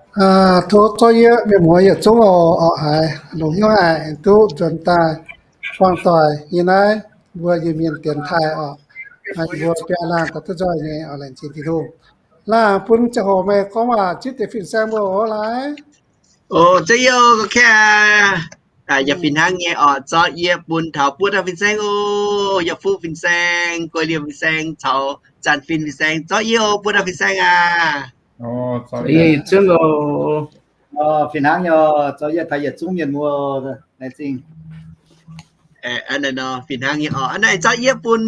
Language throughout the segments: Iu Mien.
Tov zorqv yie mienh muoz yietc zungv oc, oc haiz longc hnyouv haic duqv nzuonx daaih buangh doic yie naaiv mbuo Iu-Mienh dienx taaih oc. Mbuo biaa laanh daaih duqv nzoih nyei oc, laengz zingh Tin-Hungh. Laanh bun ziangh hoc meih gorngv waac zipv deix fin-saeng mbuo oc, laaix. Oc, zeiv yie oc, gorngv kaeqv, yaac fih hnangv nyei oc, zorqv yie bun taux buo dauh fin-saeng oc, Yaac Fuqv fin-saeng, Guei Liemh fin-saeng caux Zanc Fin fin-saeng, zorqv yie oc, buo dauh fin-saeng aac. Yietc zungv oc. Fih hnangv nyei, zorqv yie taux yietc zungv mienh muoz, laengz zingh. Fih hnangv nyei oc. Hnangv naaic zorqv yie bun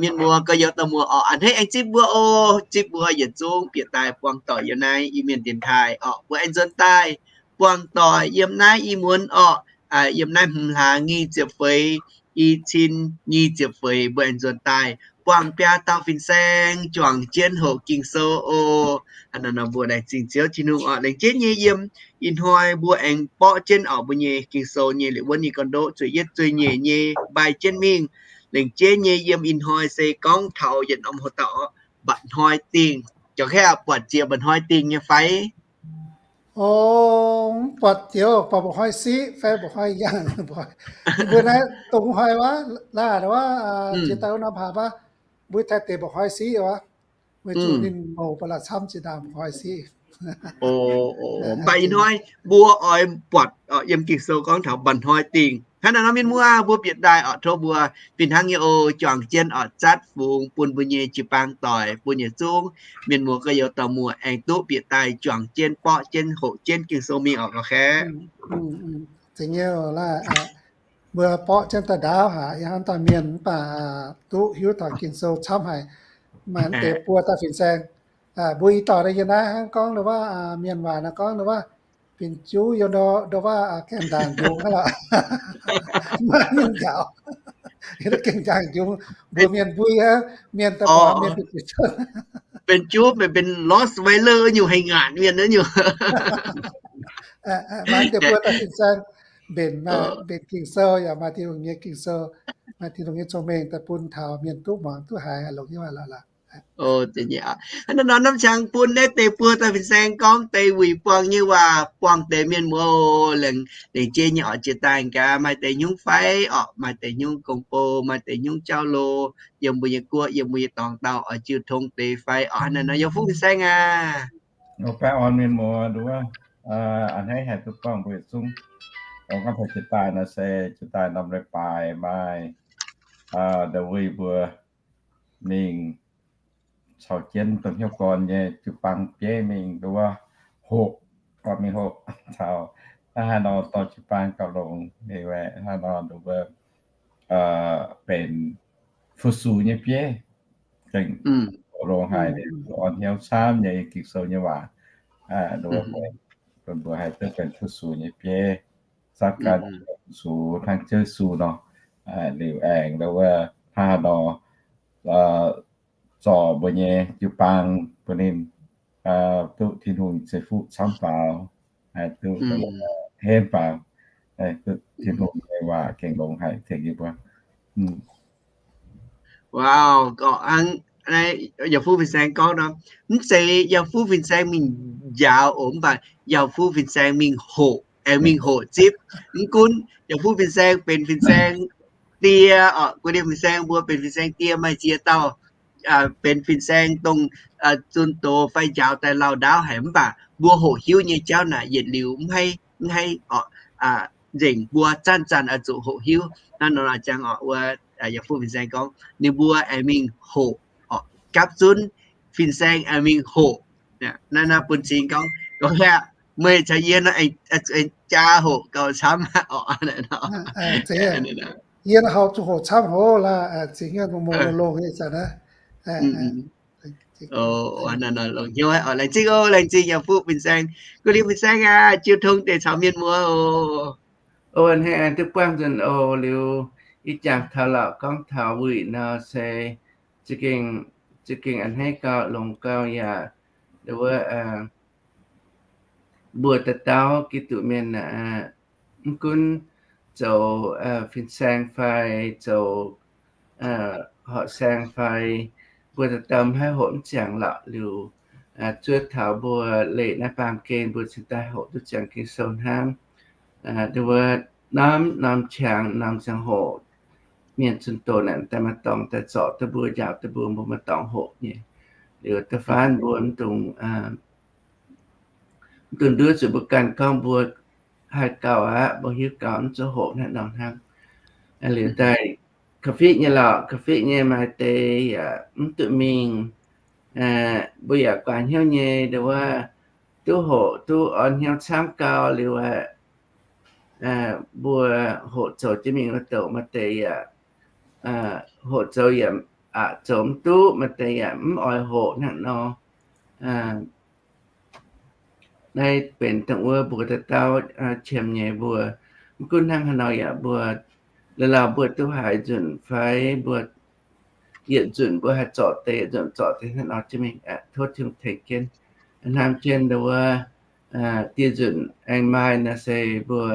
mienh muoz gorx-youz dauh muoz oc, a'hneiv aengx zipv mbuo oc, zipv mbuo yietc zungv bieqc daaih buangh doic yiem naaiv Iu-Mienh dienx taaih oc, mbuo aengx nzuonx daaih buangh doic yiem naaiv Iu-Mienh muonz oc, yiem naaiv hmz hlaax nyic ziepc feix, i cin nyic ziepc feix, mbuo aengx nzuonx daaih buangh biaa dauh fin-saeng juangc jienv hoqc Ging-Sou oc. Hnangv naaic nor mbuo laengz zingh Ziouv Tin-Hungh oc. Laengz jienv nyei yiem ih hnoi mbuo aengx borqv jienv oc mbuo nyei Ging-Sou nyei liuz wuonv nyei gorn-ndoqv zueiz yietv zueiz nyeic nyei mbaih jienv mingh. Laengz jienv nyei yiem ih hnoi se gorngv taux yietc norm hoc dauh oc, mba'hnoi dingh. Jauv-kaeqv, buatc jiex mba'hnoi dingh nyei fai? O, mv buatc jiex, buatc mba'hnoi siqv fai mba'hnoi yangh. Mbuo naaiv dongh hnoi wuov, laaix wuov, jiex daaih wuov norm haaix wuov, mbuo taaih deix mba'hnoi siqv wuov. Weic zuqc ninh mouc ba'laqc camv jiex daaih mba'hnoi siqv. Mv baac ih hnoi mbuo oix buatc yiem Ging-Sou gorngv taux mba'hnoi dingh. Hnangv naaic nor mienh muoz, mbuo bieqc daaih oc, tov mbuo fih hnangv nyei oc, juangc jienv oc, zatv fungx bun mbuo nyei jiu-baang doic, bun yietc zungv mienh muoz gorx-youz dauh muoz aengx duqv bieqc daaih juangc jienv borqv jienv hoqc jienv Ging-Sou mingh oc, gauh kaeqv. Zeiz nyei, mbuo borqv jienv daaih ndaauv haic, yie hnamv dauh mienh mv baac duqv hiuv taux Ging-Sou camv haic, maaih mv deix buo dauh fin-saeng. Mbuo i dauh yiem naaiv hnangv gorngv ndau wuov mienh waac naaiv gorngv ndau wuov, benx juv yiem ndau wuov gaengh ndaangc njungx hnangv lorqc. Maaih mienh njaaux, gaengh ndaangc njungx, mbuox mienh mbui aqv, mienh daaih buatc mienh bieqc cuotv. Benx juv, benx lost valley nyungc, haih ngaanc mienh nyungc. Mv deix buo dauh fin-saeng mbenc, mbenc Ging-Sou yaac maaih Tin-Hungh nyei Ging-Sou, maaih Tin-Hungh nyei cong-mengh daaih bun taux mienh duqv muangx duqv haiz longx nyei waac lorqc. Hnangv naaiv nor norm qangx bun naaiv deix buo dauh fin-saeng gorngv deix wuic buangh nyei waac buangh deix mienh muoz oc. Laengz jiex nyei oc, jiex daaih gaax maaih deix nyungc fai oc, maaih deix nyungc gong-bou, maaih deix nyungc jauv-lo yiem mbuo nyei guoqv, yiem mbuo nyei dorngx dauh oix jiu tong deix fai oc. Hnangv naaiv nor Yaac Fuqv fin-saeng aac, baengh orn mienh muoz nduov, a'hneiv haih duqv buangh mbuo yietc zungv. Gorngv taux jiex daaih nor se jiex daaih norm leiz-baaix maaih ndau wuic mbuo mingh caux jienv dongh hnyouv gorn nyei jiu-baang bieiv mingh nduov hoqc, mingh hoqc caux naaiv haaix nor dorh jiu-baang gauh longx, hnangv nor nduov benx fu-sux nyei bieiv, gengh longx haic, orn hnyouv camv nyei Ging-Sou nyei waac, nduov bun mbuo haih duqv benx fu-sux nyei bieiv, zatv gan fu-sux hnangv Ziouv Yesu nor. Liuz aengx nduov hnangv haaix nor zorc mbuo nyei jiu-baang bun ninh duqv Tin-Hungh ceix fuqv camv faaux, duqv henv faaux, duqv Tin-Hungh nyei waac gengh longx haic tengx yie mbuo. Wow, gorqv hnangv naaiv Yaac Fuqv fin-saeng gorngv nor, mv zeiz Yaac Fuqv fin-saeng mingh njaaux oc, mv baac Yaac Fuqv fin-saeng mingh hoqc, aengx mingh hoqc zipv. Mv gunv Yaac Fuqv fin-saeng benx fin-saeng die oc, Guei Liemh fin-saeng mbuo benx fin-saeng die, maaih ziex dauh benx fin-saeng dongh zunh doz fai njaaux daaih lauh ndaauv haic, mv baac mbuo hoqc hiuv nyei jauv naaic yietc liuz mv haih, mv haih oc, nzengc mbuo zanc-zanc oix zuqc hoqc hiuv. Hnangv nor jangx oc, wuov Yaac Fuqv fin-saeng gorngv ninh mbuo aengx mingh hoqc oc, gapv zunv fin-saeng aengx mingh hoqc. Naaiv, naaiv bun cing gorngv, gorngv aqv, meih caux yie nor aengx jaa hoqc gauh camv oc. Yie nor haih zuqc hoqc camv hoz laaix, zingx nyei, mouc mouc longx longx nyei zanc naaiv. Longx hnyouv, laengz zingh oc, laengz zingh Yaac Fuqv fin-saeng. Guei Liemh fin-saeng aac, jiu tong deix caux mienh muoz oc. Hnangv naaiv duqv buangh nzunc oc. Liuz ih jaax taux lorqc, gorngv taux wuic nor se za'gengh, za'gengh a'hneiv gauh longx gauh yaac wuov mbuo dauh dauh Giduc mienh aac, mv gunv zoux fin-saeng fai zoux horqc saeng fai, mbuo dauh dauh mv haih hoqc mv ziangx lorqc. Liuz zuov taux mbuo leih naaiv baamh gen mbuo cingx daaih hoqc duqv ziangx Ging-Sou hnangv. Nduov wuov norm norm qangx norm ziangh hoc mienh zunh doz naaic daaih maaih dorngx daaih zorc duqv mbuo, njaaux duqv mbuo, mbuo maaih dorngx hoqc nyei. Liuz da'faanh mbuo mv dungx, mv dungx nduov zuqc mbuo ganh gorngv mbuo haih gauh aqv, mbuo hiuv gauh mv zuqc hoqc hnangv nor hnangv. Liuz daaih korv-fiqv nyei lorqc, korv-fiqv nyei maaih deix yaac mv duqv mingh. Mbuo yaac guaax hnyouv nyei nduov wuov, duqv hoqc duqv orn hnyouv camv gau liuz aqv. Mbuo hoqc zoux jienv mingh wuov douc maaih deix yaac hoqc zoux yaac aqc zoux mv duqv, maaih deix yaac mv oix hoqc hnangv nor. Naaiv benx dongh wuov mbuo dauh dauh qiemx nyei mbuo. Mv gunv hnangv haaix nor yaac mbuo, la'lauh mbuo duqv haiz nzunc fai mbuo yietc nzunc mbuo haih zorc deix, yietc nzunc zorc deix hnangv nor jienv mingh. Tov Tin-Hungh tengx jienv, hnamv jienv nduov wuov, dieh nzunc aengx maaih naaiv se mbuo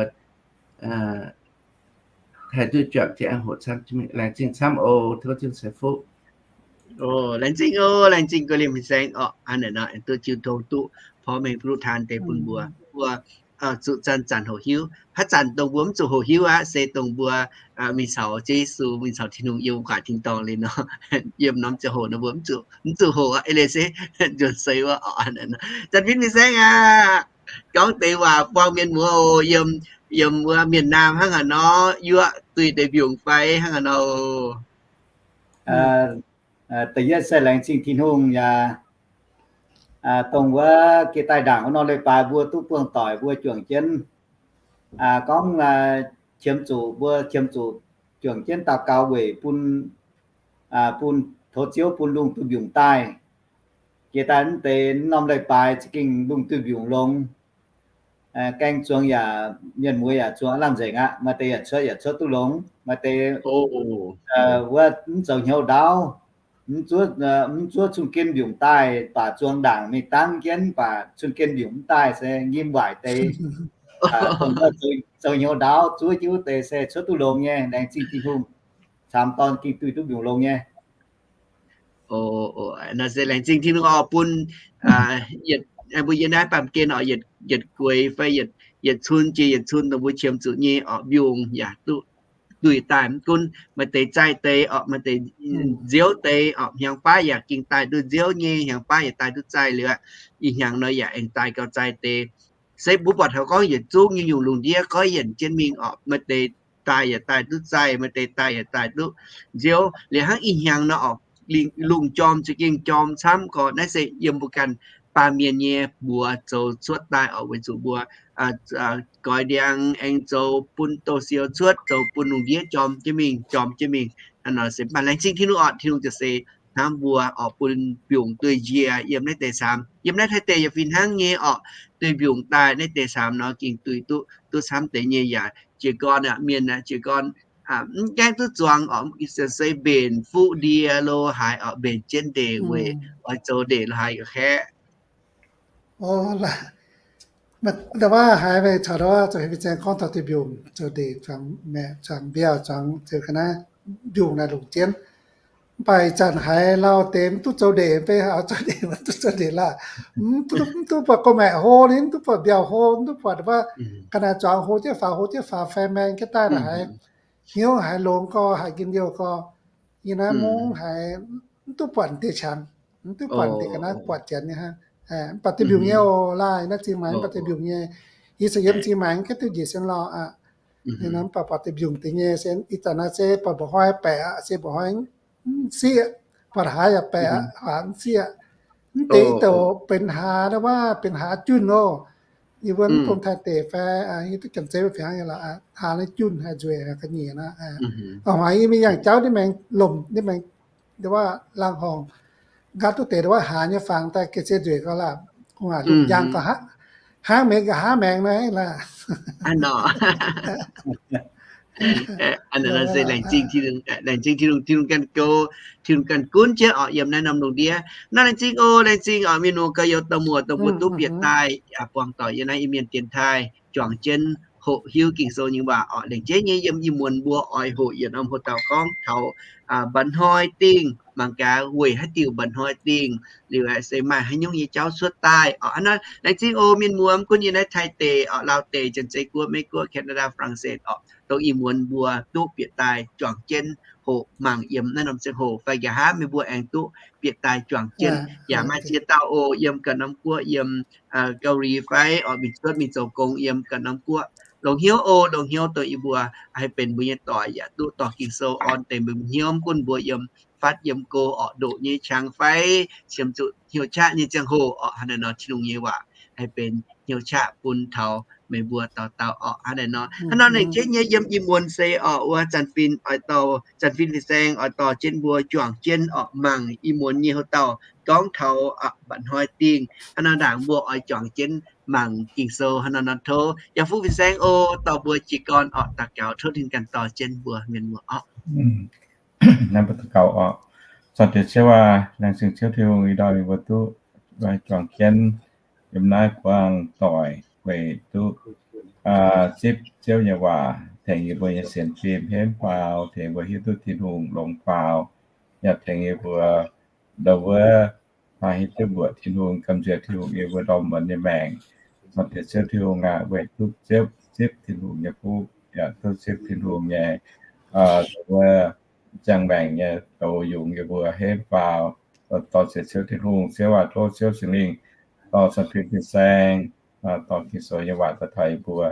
haih duqv juangc jienv aengx hoqc camv jienv mingh. Laengz zingh camv oc. Tov Tin-Hungh ceix fuqv. Laengz zingh oc. Laengz zingh Go Liemh Fin-Saeng orqc. Hnangv naaic nor aengx duqv jiu tong duqv porv mengh duqv taan deix bun mbuo, mbuo zuqc zanc-zanc hoqc hiuv. Haaix zanc dongh mbuo mv zuqc hoqc hiuv aqv, se dongh mbuo mingh caux Ziouv Yesu, mingh caux Tin-Hungh yiem gu'nguaaic tin-dorngh liuz nor, yiem norm ziangh hoc nor mbuo mv zuqc, mv zuqc hoqc aqv. Eix leiz se nzuonx seix wuov orqc. Zanc Fin Fin-Saeng aqv, gorngv deix waac buangh mienh muoz oc. Yiem, yiem wuov Mienh Naamh hnangv haaix nor, yuoqv duih deix mbiungc fai hnangv haaix nor oc? Da'yietv se laengz zingh Tin-Hungh yaac dongh wuov jiex daaih ndaangc wuov norm leiz-baaix mbuo duqv buangh doic mbuo juangc jienv, gorngv qiemx zuqc, mbuo qiemx zuqc juangc jienv daux gaux weic bun, bun tov Ziouv bun lungh duih mbiungc daaih. Jiex daaih mv deix norm leiz-baaix za'gengh lungh duih mbiungc longx. Gaeng zuangx yaac mienh muoz yaac zuangx aav lamh nzengc aqv. Maaih deix yaac cuotv yaac cuotv duqv longx. Maaih deix wuov mv zoux hnyouv ndaauv, mv zuov, mv zuov cun-gen mbiungc daaih, baac zuangx ndaangc mingh dangv jienv, baac cun-gen mbiungc mv daaih se nyim waaic deix. Zoux hnyouv ndaauv zuov jienv wuov deix se cuotv duqv longx nyei. Laengz zingh Tin-Hungh, camx dorn gengh duih duqv mbiungc longx nyei. Naaiv se laengz zingh Tin-Hungh oc, bun mbuo yiem naaiv baamh gen oc, yietc gueix fai yietc cun jiex yietc cun dongh mbuo qiemx zuqc nyei orqc, mbiungc yaac duqv duih daaih. Mv gunv maaih deix zaih deix orqc, maaih deix nziouv deix orqc, hnyangx-baav yaac gengh daaih duqv nziouv nyei, hnyangx-baav yaac daaih duqv zaih liuz aqv. Ih hnyangx nor yaac aengx daaih gauh zaih deix. Se mbuo buatc taux gorngv yietc zungv nyei nyungc lungh ndiev goiv yienc jienv mingh orqc, maaih deix daaih yaac daaih duqv zaih, maaih deix daaih yaac daaih duqv nziouv. Liuz hnangv ih hnyangx nor orqc, lungh jorm za'gengh jorm camv gorx. Naaiv se yiem mbuo ganh baamh mienh nyei buoz zoux cuotv daaih orqc, weic zuqc mbuo goix ndiangx aengx zoux bun douz-sioux cuotv, zoux bun lungh ndiev jorm jienv mingh, jorm jienv mingh. Hnangv nor se mv baac laengz zingh Tin-Hungh orqc, Tin-Hungh ziouc se hnamv mbuo orqc, bun mbiungc duih njiec yiem naaiv deix saamx. Yiem naaiv Taiv deic yaac fih hnangv nyei orqc, duih mbiungc daaih naaiv deix saamx nor gengh duih duqv, duqv camv deix nyei yaac jiez gorn aqv, mienh aqv, jiez gorn mv gaengh duqv zuangx orqc, se mbenc fuqv ndie lo haaix orqc, mbenc jienv ndeic weic oix zoux ndeic lo haaix ga'kaeqv. Nda wuov haiz meih caux nda wuov zoux hec fih zaeng gorngv taux deix mbiungc zoux ndeic zuangx mbiauh zuangx ziouc ga'naaiv mbiungc naaiv longc jienv. Mv baac ih zanc haiz lauh deix mv duqv zoux ndeic, beiv haiz zoux ndeic mv duqv zoux ndeic laah. Mv duqv buatc gorngv maeqc hlo ni, mv duqv buatc mbiauh hlo, mv duqv buatc wuov ga'naaiv zuangx hlo jienv faaux, hlo jienv faaux fai maeng jienv daaih haiz hnyouv haiz longx gorx, haiz njien-youh gorx. Yie naaiv mungv haiz mv duqv buatc deix qangx, mv duqv buatc deix ga'naaiv buatc janx nyei hnangv. Mv baac deix mbiungc nyei oc laah, yie naaiv zingh maengx mv baac deix mbiungc nyei. Yie se yiem zingh maengx ga'duqv njiec sienx lorh aqv. Mv baac buatc deix mbiungc deix nyei se ih zanc naaiv se buatc mba'hnoi baeqc aqv, se mba'hnoi mv sieqv, buatc haaix yaac baeqc aqv, haaix mv sieqv. Mv deix i douc benx haax wuov, benx haax junh loh. Yie mbuo mv dungx taaih deic fai, yie duqv janx-zei mv fih hnangv nyei lorqc, haax naaiv junh haic nzueic ga'nyiec aqv. A'hnoi yie mingh yangh jauv ninh maengx lomc, ninh maengx wuov laangh horngc, nqaatv duqv deix wuov haax nyei fangx daaih gengh se nzueic gau laah. Kungx aqc lomc njang gau, hnangv mengh ga'hnangv maengx naaiv laah. Laengz zingh Tin-Hungh, Tin-Hungh ganh go, Tin-Hungh ganh gunv jienv orqc yiem naaiv norm lungh ndiev. Naaiv laengz zingh oc, laengz zingh orqc mienh muoz gau youz dauh muoz dongh mbuo duqv bieqc daaih buangh doic yiem naaiv Iu-Mienh dienx taaih, juangc jienv hoqc hiuv Ging-Sou nyei waac orqc. Laengz jienv nyei yiem ih muonz mbuo oix hoqc yietc norm hoc dauh gorngv taux mba'hnoi dingh mangc gaax weic haaix diuc mba'hnoi dingh liuz aeqv, se maaih haaix nyungc nyei jauv cuotv daaih orqc. Hnangv naaiv laengz zingh oc mienh muoz, mv gunv yie naaiv Taiv deic orqc, Laauv deic, Janx-Zei Guoqv, Meiv Guoqv, Canada, France orqc, dongh ih muonz mbuo duqv bieqc daaih juangc jienv hoqc mangc yiem naaiv norm ziangh hoc fai nqa'haav meih mbuo aengx duqv bieqc daaih juangc jienv yaac maaih ziex dauh oc, yiem ganh norm guoqv, yiem Gauh Liz fai orqc, mingh cuotv mingh zoux gong yiem ganh norm guoqv. Longx hnyouv oc, longx hnyouv dongh yie mbuo haih benx mbuo nyei doic yaac duqv dorh Ging-Sou orn deix mbuo hnyouv, mv gunv mbuo yiem fatv yiem go orqc, ndoqc nyei qangx fai qiemx zuqc hnyouv qaqv nyei ziangh hoc orqc, hnangv naaiv nor Tin-Hungh nyei waac haih benx hnyouv qaqv bun taux meih mbuo dauh dauh orqc. Hnangv naaiv nor, hnangv nor lengc jeiv nyei yiem ih muonz se orqc, wuov Zanc Fin oix dorh, Zanc Fin Fin-Saeng oix dorh jienv mbuo juangc jienv orqc, mangc ih muonz nyei houx-dauh gorngv taux mba'hnoi dingh. Hnangv naaiv ndaangc mbuo oix juangc jienv mangc Ging-Sou. Hnangv naaiv nor tov Yaac Fuqv Fin-Saeng oc, dorh mbuo jiez gorn orqc daux gaux, tov ninh ganh dorh jienv mbuo mienh muoz orqc. Naaiv mbuo daux gaux orqc. Sortv deix Ziouv aac, laengz zingh Ziouv Tin-Hungh ih ndorm mbuo duqv juangc jienv yiem naaiv buangh doic weic duqv zipv Ziouv nyei waac, tengx yie mbuo nyei sienx fim henv faaux, tengx mbuo hiuv duqv Tin-Hungh longx faaux, yaac tengx yie mbuo ndau wuov maaih hiuv duqv mbuoqc Tin-Hungh, gamh nziex Tin-Hungh yie mbuo ndorm muonz nyei maengc. Sortv deix Ziouv Tin-Hungh aac, weic duqv zipv, zipv Tin-Hungh nyei fuqv, yaac duqv zipv Tin-Hungh nyei wuov ziangh maengc nyei douz yungz yie mbuo henv faaux. Dorh ziec Ziouv Tin-Hungh, Ziouv aac, tov Ziouv Singx Lingh dorh Zanc Fin Fin-Saeng dorh Ging-Sou nyei waac daaih taux yie mbuo.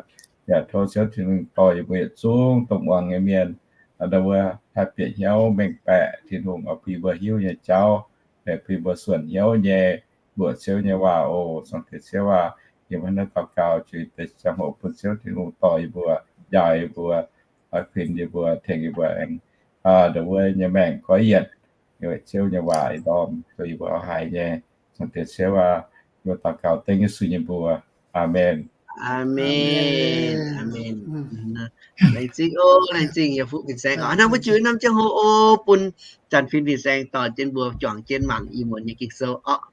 Yaac tov Ziouv Tin-Hungh dorh yie mbuo yietc zungv dongh muangx nyei mienh ndau wuov haih bieqc hnyouv mengh baeqc Tin-Hungh oix bun yie mbuo hiuv nyei jauv, bun yie mbuo suonc hnyouv nyei mbuoqc Ziouv nyei waac oc. Sortv deix Ziouv aac, yie mbuo hnangv naaiv daux gaux jiex deix ziangh hoc bun Ziouv Tin-Hungh dorh yie mbuo, njaaux yie mbuo, kuinx yie mbuo, tengx yie mbuo aengx ndau wuov nyei maengc goiv yienc, weic Ziouv nyei waac ih ndorm zoux yie mbuo oix haiz nyei. Sortv deix Ziouv aac, yie mbuo daux gaux dengv Yesu nyei mbuox. Aamen. Aamen. Aamen. Laengz zingh oc, laengz zingh Yaac Fuqv Fin-Saeng oc. Hnangv mbuo jiu norm jienv hlo oc, bun Zanc Fin Fin-Saeng dorh jienv mbuo juangc jienv mangc ih muonz nyei Ging-Sou orqc.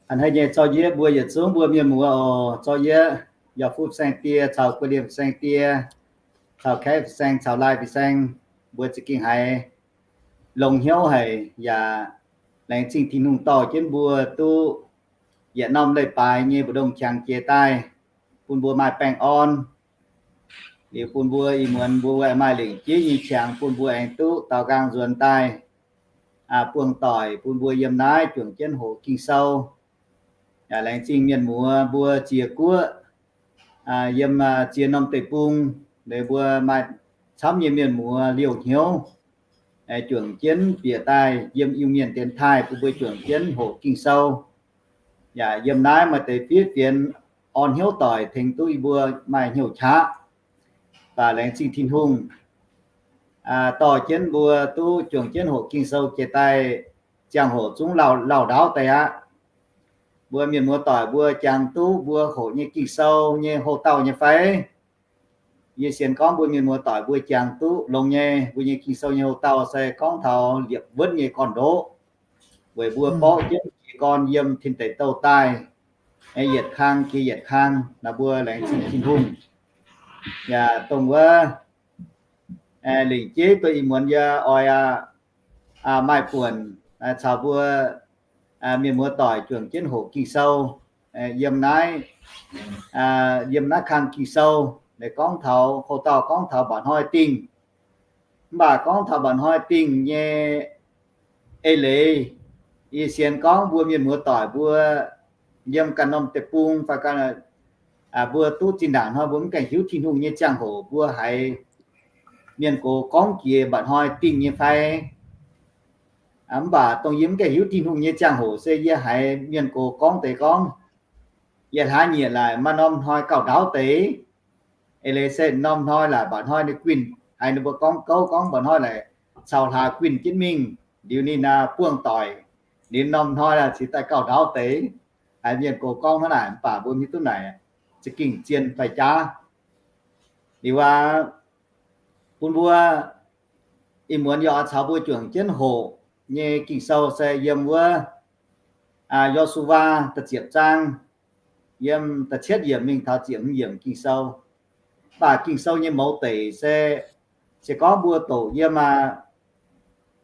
A'hneiv nyei zorqv yieqv mbuo yietc zungv mbuo mienh muoz oc. Zorqv yieqv Yaac Fuqv Fin-Saeng die caux Guoqv Liemh Fin-Saeng die caux Kaeqv Fin-Saeng caux Lai Fin-Saeng, mbuo za'gengh haiz longx hnyouv haic yaac laengz zingh Tin-Hungh dorh jienv mbuo duqv yietc norm leiz-baaix nyei mbu'ndongx qangx jiex daaih, bun mbuo maaih baengh orn. Liuz bun mbuo ih muonz mbuo maaih lengc jeiv nyei qangx bun mbuo aengx duqv daaux nqaang nzuonx daaih buangh doic bun mbuo yiem naaiv juangc jienv hoqc Ging-Sou. Yaac laengz zingh mienh muoz mbuo ziex guoqv, yiem ziex norm deic-bung, liuz mbuo maaih camv nyei mienh muoz liouh hnyouv juangc jienv bieqc daaih yiem Iu-Mienh dienx taaih bun mbuo juangc jienv hoqc Ging-Sou. Yaac yiem naaiv maaih deix fiev fienx orn hnyouv doic tengx duqv yie mbuo maaih hnyouv qaqv. Baac laengz zingh Tin-Hungh dorh jienv mbuo duqv juangc jienv hoqc Ging-Sou jiex daaih, ziangh hoc zungv lauh ndaauv deix aqv. Mbuo mienh muoz doic mbuo jangx duqv mbuo hoqc nyei Ging-Sou nyei houx-dauh nyei fai? Yie sienx gorngv mbuo mienh muoz doic mbuo jangx duqv longx nyei. Mbuo nyei Ging-Sou nyei houx-dauh se gorngv taux liepc wuonv nyei gorn-ndoqv, weic mbuo borqv jienv jiez gorn yiem tin deic douh daaih, yietc kang jiex yietc kang. Naaiv mbuo laengz zingh Tin-Hungh. Yaac dongh wuov lengc jeiv duqv ih muonz yie oix maaih buonc caux mbuo mienh muoz doic juangc jienv hoqc Ging-Sou yiem naaiv, yiem naaiv kang Ging-Sou. Naaiv gorngv taux, houx-dauh gorngv taux mba'hnoi dingh. Mv baac gorngv taux mba'hnoi dingh nyei eix leiz, yie sienx gorngv mbuo mienh muoz doic mbuo yiem ganh norm deic-bung fai ganh, mbuo duqv zinh ndaangc hnoi mbuo mv gaengh hiuv Tin-Hungh nyei ziangh hoc mbuo haiz mienh gox gorngv jiex mba'hnoi dingh nyei fai? Mv baac dongh yie mv gaengh hiuv Tin-Hungh nyei ziangh hoc se yie haiz mienh gox gorngv deix gorngv, yietc hlaax nyieqc laaic maaih norm hnoi gauh ndaauv deix. Eix leiz se norm hnoi laaic mba'hnoi ninh guinh, haiz ninh mbuo gorngv gouv gorngv mba'hnoi laaic caux hlaax guinh jienv mingh, liuz ninh buangh doic, liuz norm hnoi laaic cingx daaih gauh ndaauv deix. Haiz mienh gox gorngv hnangv naaic, mv baac mbuo mv hiuv duqv naaic za'gengh zien fai jaav. Liuz aac, bun mbuo ih muonz yaac oix caux mbuo juangc jienv hoqc nyei Ging-Sou se yiem wuov Yo^su^waa da'ziepc zaang, yiem da'cietv yiemc mingh taux ziepc hmz yiemc Ging-Sou. Mv baac Ging-Sou nyei mouz deic se, se gorngv mbuo doqc yiem aac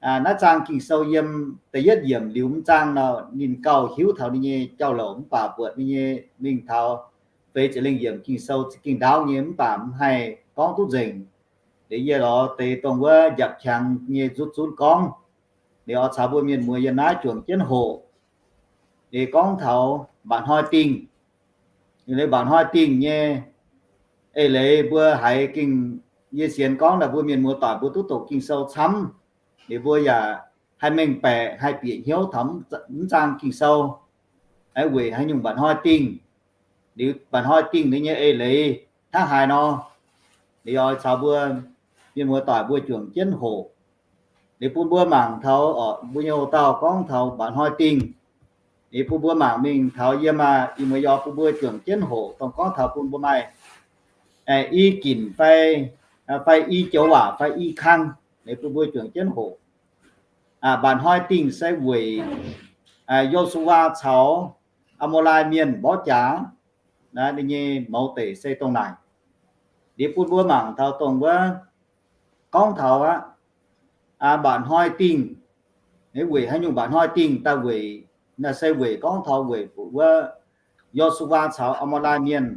Naaiv zaang Ging-Sou yiem da'yietv yiemc liuz mv zaang nor, ninh gauh hiuv taux ninh nyei jauv-louc mv baac buatc ninh nyei mingh taux feix ziepc lengh yiemc Ging-Sou za'gengh ndaauv nyei mv baac mv haih gorngv duqv nzengc. Liuz yie lorz deix dongh wuov njapc qangx nyei nzutv zunv gorngv, liuz oix caux mbuo mienh muoz yiem naaiv juangc jienv hoqc. Liuz gorngv taux mba'hnoi dingh, liuz mba'hnoi dingh nyei eix leiz mbuo haiz gengh, yie sienx gorngv naaic mbuo mienh muoz doic mbuo duqv doqc Ging-Sou camv. Liuz mbuo yaac haih mengh baeqc haih bieqc hnyouv taux mv zaang Ging-Sou weic haaix nyungc mba'hnoi dingh, liuz mba'hnoi dingh ninh nyei eix leiz hnangv haaix nor. Liuz oix caux mbuo mienh muoz doic mbuo juangc jienv hoqc. Liuz bun mbuo mangc taux, mbuo nyei hoc-dauh gorngv taux mba'hnoi dingh. Liuz bun mbuo mangc mingh taux yiem aa, ih muoz yaac bun mbuo juangc jienv hoqc dongh gorngv taux bun mbuo maaih i ginc fai, fai i joux waac fai i kang. Liuz bun mbuo juangc jienv hoqc. Mba'hnoi dingh se weic Yo^su^waa caux Aa^maa^lai Mienh mborqv jaax. Naaiv ninh nyei mouz deic se dongh naaic. Liuz bun mbuo mangc taux dongh wuov gorngv taux aqv, mba'hnoi dingh, weic haaix nyungc mba'hnoi dingh daaih weic, naaiv se weic gorngv taux weic wuov Yo^su^waa caux Aa^maa^lai Mienh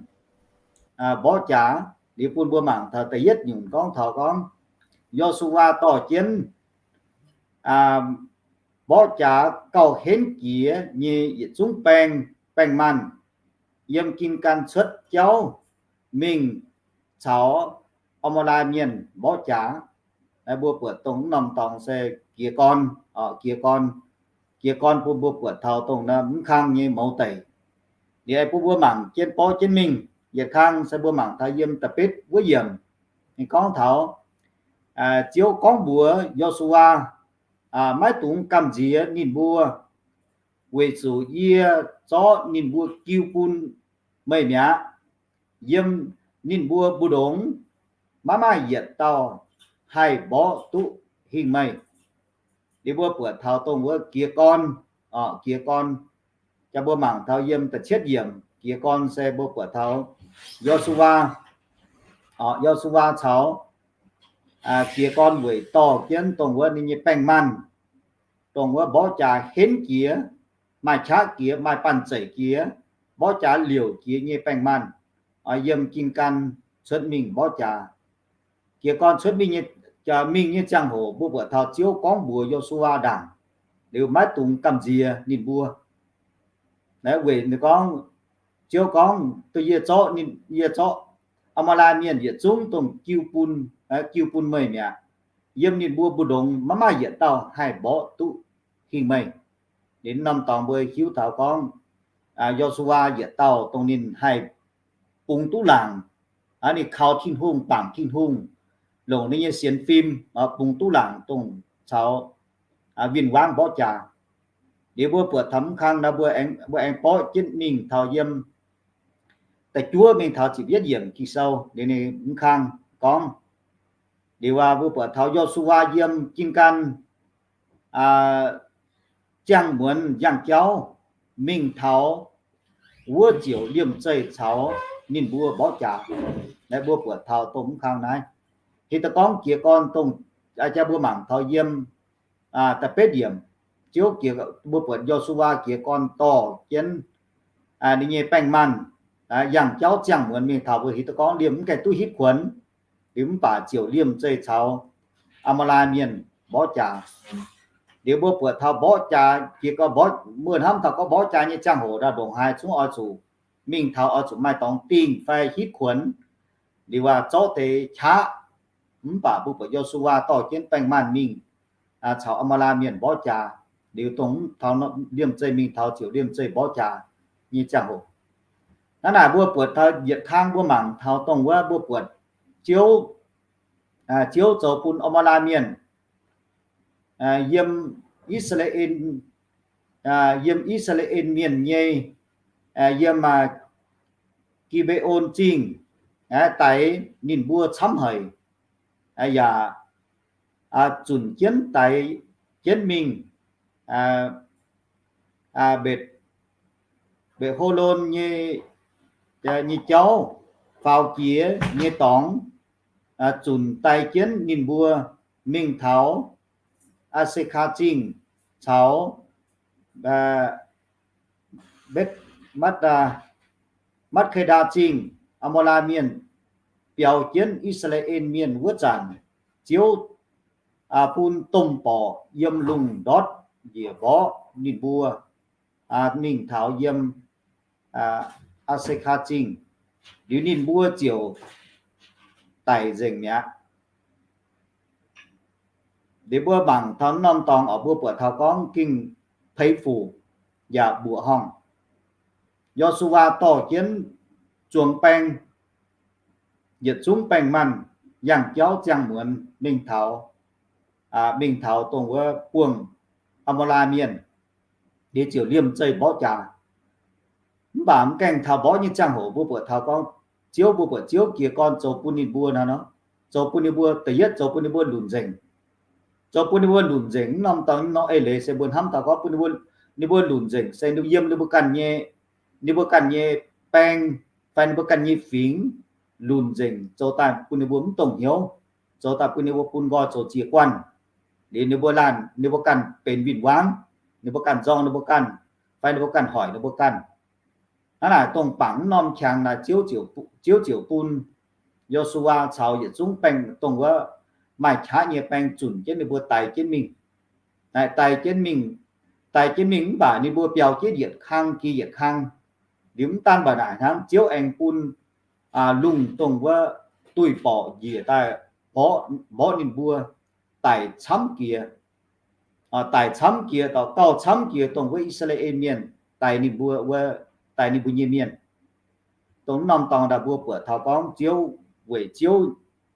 mborqv jaax. Liuz bun mbuo mangc taux da'yietv nyungc gorngv taux gorngv Yo^su^waa dorh jienv mborqv jaax gauh henv jiex nyei yietc zungv baeng, baeng-manh yiem Gin^gaan cuotv jauv mingh caux Aa^maa^lai Mienh mborqv jaax. Mbuo buatc dongh mv norm dorngx se jiez gorn, jiez gorn, jiez gorn bun mbuo buatc taux dongh mv kang nyei mouz deic. Liuz bun mbuo mangc jienv borqv jienv mingh, yietc kang se mbuo mangc taux yiem da'betv wuov yiemc, ninh gorngv taux Ziouv gorngv mbuox Yo^su^waa, Maiv dungx gamh nziex ninh mbuo, weic zuqc yie zorqv ninh mbuo jiu bun meih mi'aqv. Yiem ninh mbuo mbu'ndongx maiv maaih yietc dauh haih mborqv duqv hingh meih. Liuz mbuo buatc taux dongh wuov jiez gorn, jiez gorn. Jaa mbuo mangc taux yiem da'cietv yiemc jiez gorn se mbuo buatc taux Yo^su^waa, Yo^su^waa caux jiez gorn weic dorh jienv dongh wuov ninh nyei baeng-manh, dongh wuov mborqv jaax henv jiex, maaih qaqv jiex, maaih banh zeic jiex, mborqv jaax liouc jiex nyei baeng-manh, yiem Gin^gaan cuotv mingh mborqv jaax. Jiez gorn cuotv mingh nyei, mingh nyei ziangh hoc mbuo buatc taux Ziouv gorngv mbuox Yo^su^waa ndaangc, liuz maiv dungx gamh nziex ninh mbuo. Weic ninh gorngv, Ziouv gorngv, Duqv yie zorqv ninh, yie zorqv Aa^maa^lai Mienh yietc zungv dongh jiu bun, jiu bun meih mi'aqv. Yiem ninh mbuo mbu'ndongx maiv maaih yietc dauh haih mborqv duqv hingh meih. Liuz norm dorngx mbuo hiuv taux gorngv Yo^su^waa yietc dauh dongh ninh haih bungx duqv laangc, ninh kaux Tin-Hungh, bangc Tin-Hungh, longc ninh nyei sienx fim bungx duqv laangc dongh caux win-wangv mborqv jaax. Liuz mbuo buatc taux mv kang nor, mbuo aengx borqv jienv mingh taux yiem da'juov mingh taux ziepc yietv yiemc Ging-Sou, liuz ninh mv kang gorngv, liuz mbuo buatc taux Yo^su^waa yiem Gin^gaan ziangh muonz yangh jauv mingh taux wuov ziouc liemh zeih caux ninh mbuo mborqv jaax. Naaiv mbuo buatc taux dongh mv kang naaiv. Hitv daaih gorngv jiez gorn dongh, jaa mbuo mangc taux yiem da'betv yiemc, Ziouv, mbuo buatc Yo^su^waa jiez gorn dorh jienv ninh nyei baeng-manh yangh jauv ziangh muonz mingh taux mbuo hitv daaih gorngv liemh mv gaengh duqv hitv kuonx, liuz mv baac ziouc liemh zeih caux Aa^maa^lai Mienh mborqv jaax. Liuz mbuo buatc taux mborqv jaax jiez gorn, mbuo hnamv taux gorngv mborqv jaax nyei ziangh hoc ndongc haaix zungv oix zuqc mingh taux oix zuqc maaih dorngx dingh fai hitv kuonx. Liuz aac, zorqv deix qaqv. Mv baac mbuo buatc Yo^su^waa dorh jienv baeng-manh mingh caux Aa^maa^lai Mienh mborqv jaax. Liuz dongh taux liemh zeih mingh taux ziouc liemh zeih mborqv jaax nyei ziangh hoc. Naaiv naaic mbuo buatc taux yietc kang mbuo mangc taux dongh wuov mbuo buatc Ziouv, Ziouv zoux bun Aa^maa^lai Mienh yiem I^saa^laa^en, yiem I^saa^laa^en Mienh nyei, yiem Gi^mbe^on Zingh daix ninh mbuo camv haic, yaac zunc jienv daix jienv mingh Mbetc, Mbetc^ho^lon nyei, nyei jauv, faaux jiex nyei dorngx, zunc daix jienv ninh mbuo mingh taux Aa^se^kaa Zingh caux Mbetv, Matv^kaa^ndaa Zingh, Aa^moo^laa Mienh biaux jienv I^saa^laa^en Mienh wuov zanc, Ziouv bun domh borqc yiem lungh ndortv njiec mborqv ninh mbuo mingh taux yiem Aa^se^kaa Zingh, liuz ninh mbuo ziouc daic nzengc mi'aqv. Liuz mbuo mangc taux norm dorngx oc, mbuo buatc taux gorngv gengh peix fuc yaac mbuoqc horngh. Yo^su^waa dorh jienv zuangx baeng, yietc zungv baeng-manh, yangh jauv ziangh muonz mingh taux, mingh taux dongh wuov buangh Aa^moo^laa Mienh, liuz ziouc liemh zeih mborqv jaax. Mv baac mv gaengh taux mborqv nyei ziangh hoc mbuo buatc taux gorngv Ziouv, mbuo buatc Ziouv jiez gorn zoux bun ninh mbuo naaiv nor, zoux bun ninh mbuo, da'yietv zoux bun ninh mbuo lunc nzengc. Zoux bun ninh mbuo lunc nzengc, mv norm dorngx nor eix leiz se mbuo hnamv taux gorngv bun ninh mbuo, ninh mbuo lunc nzengc se yiem ninh mbuo ganh nyei, ninh mbuo ganh nyei baeng fai ninh mbuo ganh nyei fingx lunc nzengc, zoux daaih bun ninh mbuo mv dongh hnyouv, zoux daaih bun ninh mbuo bun nqoi zoux ziex guanh. Liuz ninh mbuo laanh, ninh mbuo ganh benx win-wangv, ninh mbuo ganh nzorng ninh mbuo ganh, fai ninh mbuo ganh hoic ninh mbuo ganh. Hnangv naaic dongh bangc mv norm qangx naaic, Ziouv ziouc bun Yo^su^waa caux yietc zungv baeng, dongh wuov maaih qaqv nyei baeng zunc jienv ninh mbuo daix jienv mingh. Naaic daix jienv mingh, daix jienv mingh mv baac ninh mbuo biaux jienv yietc kang jiex yietc kang. Liuz mv daan mv baac naaic hnangv, Ziouv aengx bun lungh dongh wuov duih borqc njiec daaih mborqv ninh mbuo daic camv jiex. Daic camv jiex, dauh gauh camv jiex dongh wuov I^saa^laa^en Mienh daix ninh mbuo wuov, daix ninh mbuo nyei mienh. Dongh norm dorngx daaih mbuo buatc taux gorngv Ziouv, weic Ziouv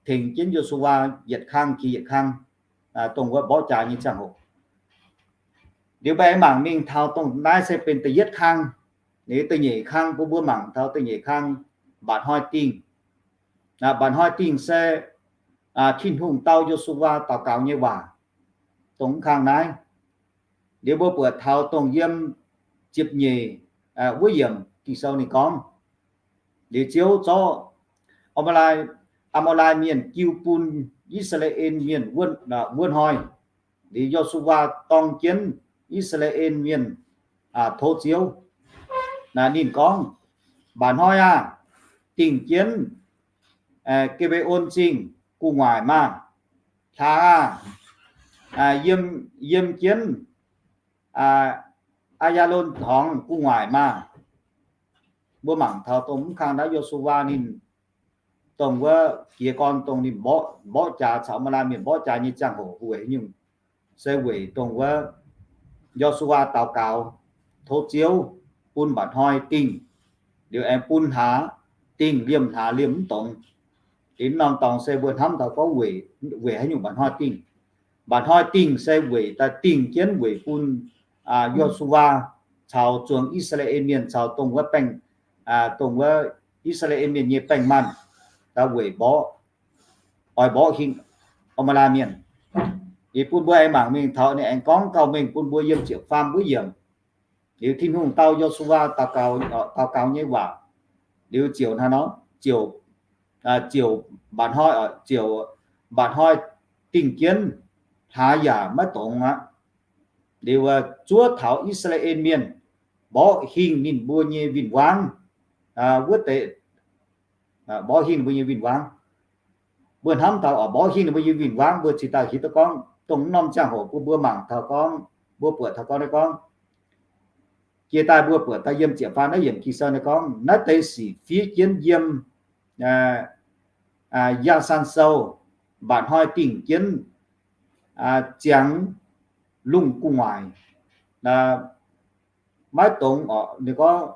tengx jienv Yo^su^waa yietc kang jiex yietc kang, dongh wuov mborqv jaax nyei ziangh hoc. Liuz mbuo aengx mangc mingh taux dongh naaiv se benx da'yietv kang. Liuz da'nyeic kang, bun mbuo mangc taux da'nyeic kang, mba'hnoi dingh. Mba'hnoi dingh se Tin-Hungh dau Yo^su^waa daux gaux nyei waac, dongh mv kang naaiv. Liuz mbuo buatc taux dongh yiem ziepc nyeic wuov yiemc Ging-Sou ninh gorngv, liuz Ziouv zorqv Aa^maa^lai Mienh jiu bun I^saa^laa^en Mienh wuov hnoi. Liuz Yo^su^waa dorng jienv I^saa^laa^en Mienh tov Ziouv. Ninh gorngv, mba'hnoi aah, dingh jienv Ge^mbe^on Zingh gu'nguaaic maah! Hlaax aah, yiem, yiem jienv Aa^yaa^lon Torngx gu'nguaaic maah! Mbuo mangc taux dongh mv kang naaiv Yo^su^waa ninh dongh wuov jiez gorn dongh ninh mborqv, mborqv jaax caux Aa^maa^lai Mienh mborqv jaax nyei ziangh hoc weic nyungc, se weic dongh wuov Yo^su^waa daux gaux tov Ziouv bun mba'hnoi dingh, liuz aengx bun hlaax dingh, liemh hlaax liemh mv dongz. Liuz norm dorngx se mbuo hnamv taux gorngv weic, weic haaix nyungc mba'hnoi dingh. Mba'hnoi dingh se weic daaih dingh jienv weic bun Yo^su^waa caux zuangx I^saa^laa^en Mienh caux dongh wuov baeng, dongh wuov I^saa^laa^en Mienh nyei baeng-manh, daaih weic mborqv, oix mborqv hingh Aa^maa^lai Mienh. Liuz bun mbuo aengx mangc mingh taux ninh aengx gorngv gauh mengh bun mbuo yiem ziepc faam wuov yiemc. Liuz Tin-Hungh dau Yo^su^waa daux gaux, daux gaux nyei waac, liuz ziouc hnangv nor, ziouc, ziouc mba'hnoi, ziouc mba'hnoi dingh jienv, hlaax yaac maiv dongz aqv. Liuz zuov taux I^saa^laa^en Mienh, mborqv hingh ninh mbuo nyei win-wangv wuov deix, mborqv hingh ninh mbuo nyei win-wangv. Mbuo hnamv taux mborqv hingh ninh mbuo nyei win-wangv, mbuo cingx daaih hiuv duqv gorngv dongh norm ziangh hoc bun mbuo mangc taux gorngv, mbuo buatc taux gorngv naaiv gorngv, jiex daaih mbuo buatc daaih yiem ziepc faam naaiv yiemc Ging-Sou naaiv gorngv naaiv deix sic fiev jienv yiem Yaa^san Sou, mba'hnoi dingh jienv ziangx lungh gu'nguaaic, maiv dongz, ninh gorngv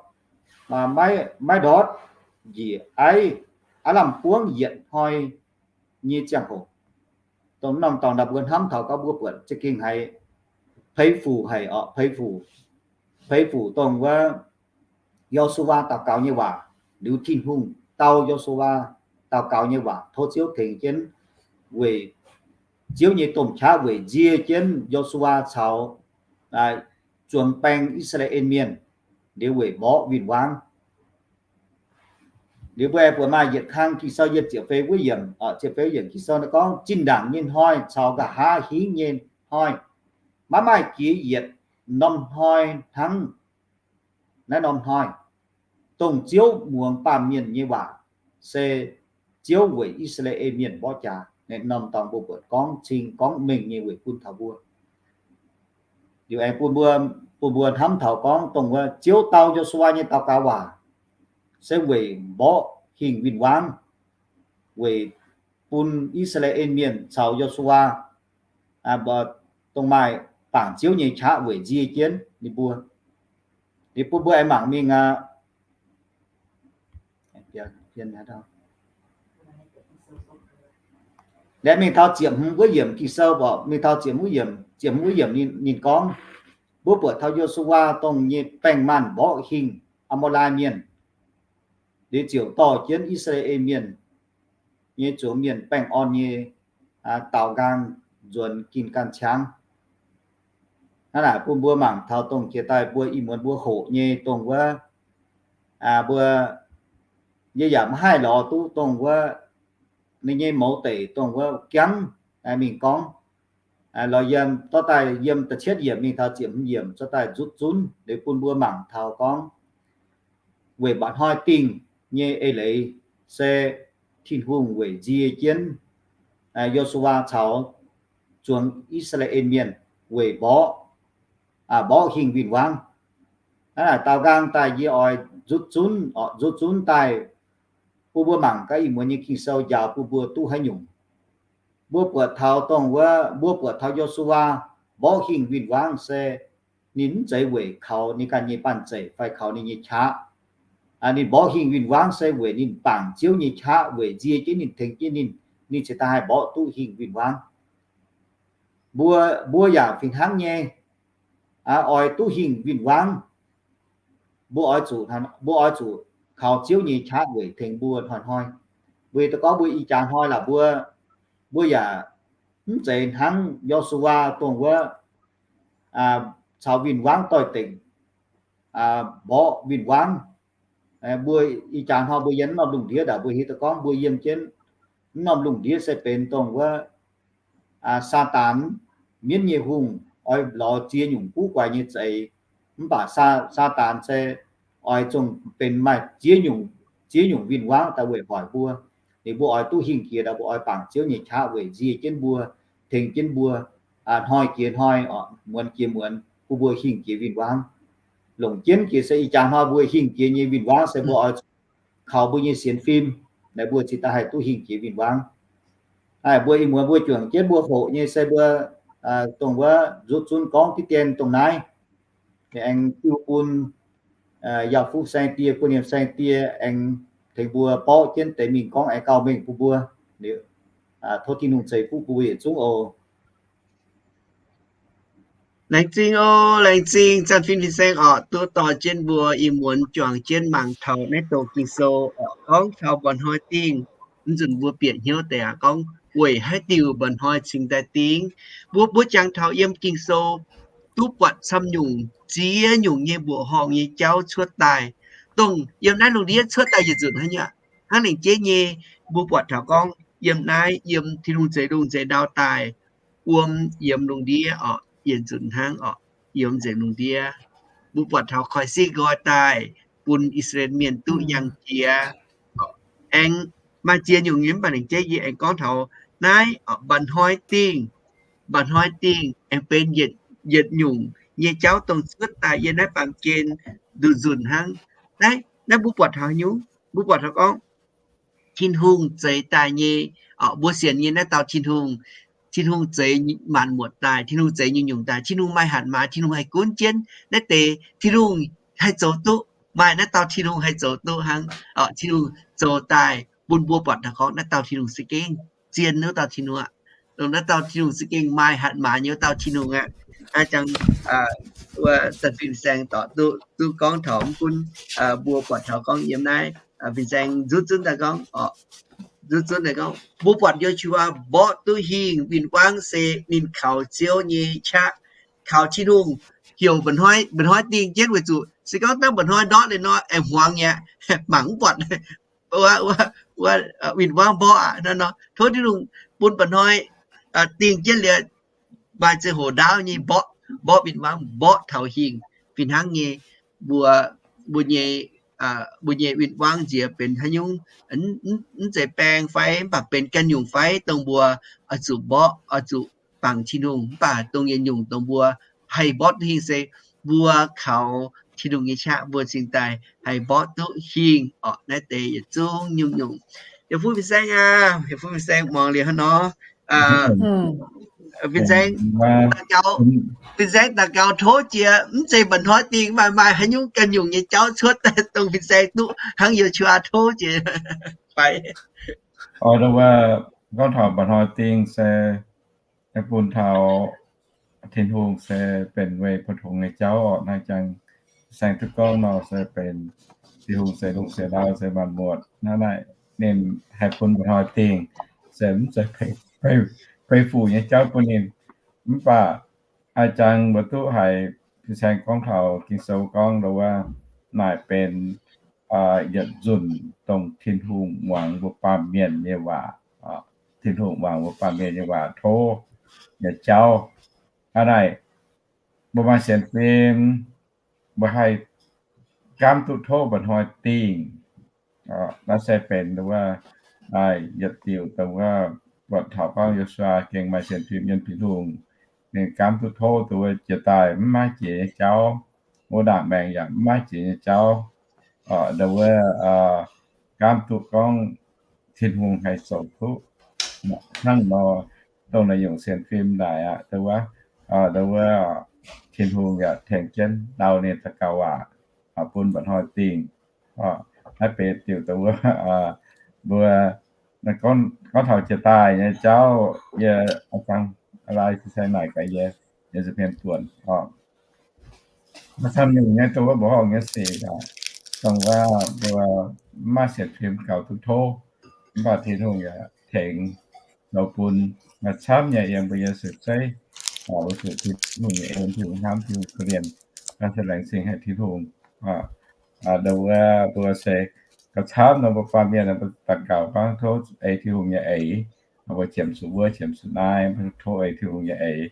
maiv, maiv ndortv njiec aiv, aav lamh buangv yietc hnoi nyei ziangh hoc. Dongh norm dorngx daaih mbuo hnamv taux gorngv mbuo buatc za'gengh haiz peix fuc haic oc, peix fuc, peix fuc dongh wuov Yo^su^waa daux gaux nyei waac, liuz Tin-Hungh dau Yo^su^waa daux gaux nyei waac, tov Ziouv tengx jienv weic Ziouv nyei domh qaqv weic nzie jienv Yo^su^waa caux zuangx baeng I^saa^laa^en Mienh, liuz weic mborqv win-wangv. Liuz mbuo aengx buatc maaih yietc kang Ging-Sou yiem ziepc feix wuov yiemc, ziepc feix yiemc Ging-Sou naaiv gorngv zinh ndaangc nyei hnoi caux nqa'haav hingv nyei hnoi, maiv maaih jiex yietc norm hnoi hnangv. Naaiv norm hnoi, dongh Ziouv muangx baamh mienh nyei waac, se Ziouv weic I^saa^laa^en Mienh mborqv jaax. Naaiv norm dorngx mbuo buatc gorngv cing gorngv mengh nyei weic bun taux mbuo. Liuz aengx bun mbuo, bun mbuo hnamv taux gorngv dongh wuov Ziouv dau Yo^su^waa nyei daux gaux waac, se weic mborqv hingh win-wangv, weic bun I^saa^laa^en Mienh caux Yo^su^waa dongh maaih bangc Ziouv nyei qaqv weic nzie jienv ninh mbuo. Liuz bun mbuo aengx mangc mingh aqv. Laengz mingh taux ziepc hmz wuov yiemc Ging-Sou, mingh taux ziepc hmz wuov yiemc, ziepc hmz wuov yiemc ninh, ninh gorngv, mbuo buatc taux Yo^su^waa dongh nyei baeng-maanh mborqv hingh Aa^maa^lai Mienh, liuz ziouc dorh jienv I^saa^laa^en Mienh nyei zuangx mienh baengh orn nyei daaux nqaang nzuonx gin ganh ciangv. Hnangv naaic bun mbuo mangc taux dongh jiex daaih mbuo ih muonz mbuo hoqc nyei dongh wuov, mbuo, yie yaac maiv haih lorz duqv dongh wuov, ninh nyei mouz deic dongh wuov jamv mingh gorngv, lorz yiem, dorh daaih yiem da'cietv yiemc mingh taux ziepc hmz yiemc zorqv daaih nzutv zunv liuz bun mbuo mangc taux gorngv, weic mba'hnoi dingh nyei eix leiz se Tin-Hungh weic nzie jienv Yo^su^waa caux zuangx I^saa^laa^en Mienh weic mborqv, mborqv hingh win-wangv. Hnangv naaic daaux nqaang daaih yie oix nzutv zunv, nzutv zunv daaih bun mbuo mangc gaax ih muonz nyei Ging-Sou njaaux bun mbuo duqv haaix nyungc. Mbuo buatc taux dongh wuov, mbuo buatc taux Yo^su^waa mborqv hingh win-wangv se ninh mv zeiz weic kaux ninh ganh nyei banh zeic fai kaux ninh nyei qaqv. Ninh mborqv hingh win-wangv se weic ninh bangc Ziouv nyei qaqv weic nzie jienv ninh, tengx jienv ninh, ninh cingx daaih haih mborqv duqv hingh win-wangv. Mbuo, mbuo yaac fih hnangv nyei, oix duqv hingh win-wangv, mbuo oix zuqc, mbuo oix zuqc kaux Ziouv nyei qaqv weic tengx mbuo hnoi-hnoi. Weic da'gorngv mbuo ih jaax hnoi laaix mbuo, mbuo yaac mv zeiz hnangv Yo^su^waa dongh wuov caux win-wangv doix-dekc mborqv win-wangv. Mbuo ih jaax hnoi mbuo yiem norm lungh ndiev ndaangc mbuo hiuv duqv gorngv mbuo yiem jienv norm lungh ndiev se benx dongh wuov Saadaan, mienv nyei hungh, oix lorz ziex nyungc guv guaix nyei zeix. Mv baac Saadaan se oix zungv benx maaih ziex nyungc, ziex nyungc win-wangv daaih weic hoic mbuo. Ninh mbuo oix duqv hingh jiex ndaangc mbuo oix bangc Ziouv nyei qaqv weic nzie jienv mbuo, tengx jienv mbuo, hnoi jiex hnoi, muonz jiex muonz, bun mbuo hingh jiex win-wangv. Longc jienv jiex se ih jaax hnoi mbuo hingh jiex nyei win-wangv se mbuo oix kaux mbuo nyei sienx fim, naaiv mbuo cingx daaih haih duqv hingh jiex win-wangv. Mbuo ih muonz mbuo juangc jienv mbuo hoqc nyei se mbuo dongh wuov nzutv zunv gorngv diqv dien dongh naaiv. Aengx jiu bun Yauh Fuqv Saeng Die, Guoqv Niemc Saeng Die aengx tengx mbuo borqv jienv deix mingh gorngv aengx gauh mengh bun mbuo. Tov Tin-Hungh ceix fuqv bun mbuo yietc zungv oc. Laengz zingh oc, laengz zingh Zanc Fin Fin-Saeng oc, duqv dorh jienv mbuo ih muonz juangc jienv mangc taux naaiv doqc Ging-Sou oc, gorngv taux mba'hnoi dingh. Mv nzunc mbuo bieqc hnyouv deix aqv, gorngv weic haaix diuc mba'hnoi cingx daaih dingh. Mbuo, mbuo jangx taux yiem Ging-Sou duqv buatc camv nyungc ziex nyungc nyei mbuoqc horngh nyei jauv cuotv daaih, dongh yiem naaiv lungh ndiev cuotv daaih yietc nzunc hnangv nyei aqv. Hnangv lengc jeiv nyei, mbuo buatc taux gorngv yiem naaiv, yiem Tin-Hungh zeix lungh zeix ndau daaih, wuom yiem lungh ndiev oc, yietc nzunc hnangv oc, yiem nzengc lungh ndiev. Mbuo buatc taux koiv-singv nqoi daaih bun I^saa^laa^en Mienh duqv yangh jiex. Aengx maaih ziex nyungc nyei, mv baac lengc jeiv yie aengx gorngv taux naaiv mba'hnoi dingh. Mba'hnoi dingh aengx benx yietc, yietc nyungc nyei jauv dongh cuotv daaih yiem naaiv baamh gen nzunc nzunc hnangv. Naaiv, naaiv mbuo buatc taux haaix nyungc? Mbuo buatc taux gorngv Tin-Hungh zeix daaih nyei, mbuo sienx nyei naaiv dauh Tin-Hungh, Tin-Hungh zeix maanc muotc daaih, Tin-Hungh zeix nyungc-nyungc daaih, Tin-Hungh maaih hatc maaz, Tin-Hungh haih gunv jienv naaiv deix, Tin-Hungh haih zoux duqv, maaih naaiv dauh Tin-Hungh haih zoux duqv hnangv. Tin-Hungh zoux daaih bun mbuo buatc taux gorngv naaiv dauh Tin-Hungh za'gengh zien wuov dauh Tin-Hungh aqv. Dongh naaiv dauh Tin-Hungh za'gengh maaih hatc maaz nyei wuov dauh Tin-Hungh aqv. Jangx, wuov Zanc Fin Saeng dorh duqv, duqv gorngv taux mv gunv mbuo buatc taux gorngv yiem naaiv, Fin Saeng nzutv zunv daaih gorngv, nzutv zunv daaih gorngv, mbuo buatc Yo^su^waa mborqv duqv hingh win-wangv se ninh kaux Ziouv nyei qaqv, kaux Tin-Hungh heuc mba'hnoi, mba'hnoi dingh jienv weic zuqc se gorngv dangh mba'hnoi ndortv liuz nor, aengx hmuangx nyei aqv, mangc mv buatc. Wuov, wuov, wuov, win-wangv mborqv aqv nor, tov Tin-Hungh bun mba'hnoi dingh jienv liuz, maaih ziangh hoc ndaauv nyei mborqv, mborqv win-wangv mborqv taux hingh. Fih hnangv nyei, mbuo, mbuo nyei, mbuo nyei win-wangv nziex benx haaix nyungc, mv zeiz baeng fai mv baac benx ganh nyungc fai dongh mbuo oix zuqc mborqv, oix zuqc bangc Tin-Hungh. Mv baac dongh yietc nyungc dongh mbuo haih mborqv duqv hingh se mbuo kaux Tin-Hungh nyei qaqv mbuo cingx daaih haih mborqv duqv hingh orqc. Naaiv deix yietc zungv nyungc-nyungc. Yie fuqv fin-saeng aac, yie fuqv fin-saeng muangx liuz hnangv nor, fin-saeng, fin-saeng daux gaux tov jiex, mv zeiz mba'hnoi dingh, maaih maaih haaix nyungc ganh nyungc nyei jauv cuotv daaih dongh fin-saeng duqv hnangv yie juaa tov jiex fai? Oix, gorngv taux mba'hnoi dingh se bun taux Tin-Hungh se benx weic pou-tongx nyei jauv orqc. Naaiv jangx saeng duqv gorngv nor se benx Tin-Hungh se lungh se ndau se maanc muotc. Naaiv naaic ninh haih bun mba'hnoi dingh se mv zeiz beiv fuc nyei jauv bun ninh. Mv baac a'jangx mbuo duqv haiz fin-saeng gorngv taux Ging-Sou gorngv wuov, naaic benx yietc nzunc dongh Tin-Hungh muangx mbuo baamh mienh nyei waac, Tin-Hungh muangx mbuo baamh mienh nyei waac tov nyei jauv. Hnangv naaic, mbuo maaih sienx fim, mbuo haih gaamv duqv tov mba'hnoi dingh. Naaiv se benx wuov, naaiv yietc diuc dongh wuov, buatc taux gorngv Yo^su^waa gengh maaih sienx fim yiem Tin-Hungh, ninh gaamv duqv tov dongh wuov jiex daaih mv maiv jiex nyei jauv, wuov ndaangc maengx yaac mv maiv jiex nyei jauv. Dongh wuov gaamv duqv gorngv Tin-Hungh haih zoux duqv hnangv nor, dongh naaiv nyungc sienx fim naaic aqv. Dongh wuov, dongh wuov Tin-Hungh yaac tengx jienv ndau ninh daux gaux waac bun mba'hnoi dingh. Naaiv benx diuc dongh wuov, mbuo gorngv taux jiex daaih nyei jauv, yie a'jangx lai fin-saeng naaic gaax yie, yie nza'hmien buonc. Maaih camv nyungc nyei dongh wuov mbuoqc horngh nyei sic, dongh wuov mbuo mv maaih sienx fim gaux duqv tov, mv baac Tin-Hungh yaac tengx zoux bun. Maaih camv nyei yiem mbuo nyei seix zeiv, weic zuqc Tin-Hungh nyei en, Tin-Hungh hnamv, Tin-Hungh korv-lienh, se laengz zingh haic Tin-Hungh. Dongh wuov mbuo se gauh camv nor, mbuo baamh mienh mbuo daux gaux gorngv tov ei Tin-Hungh nyei eix, mbuo qiemx zuqc wuov qiemx zuqc naaiv, tov ei Tin-Hungh nyei eix.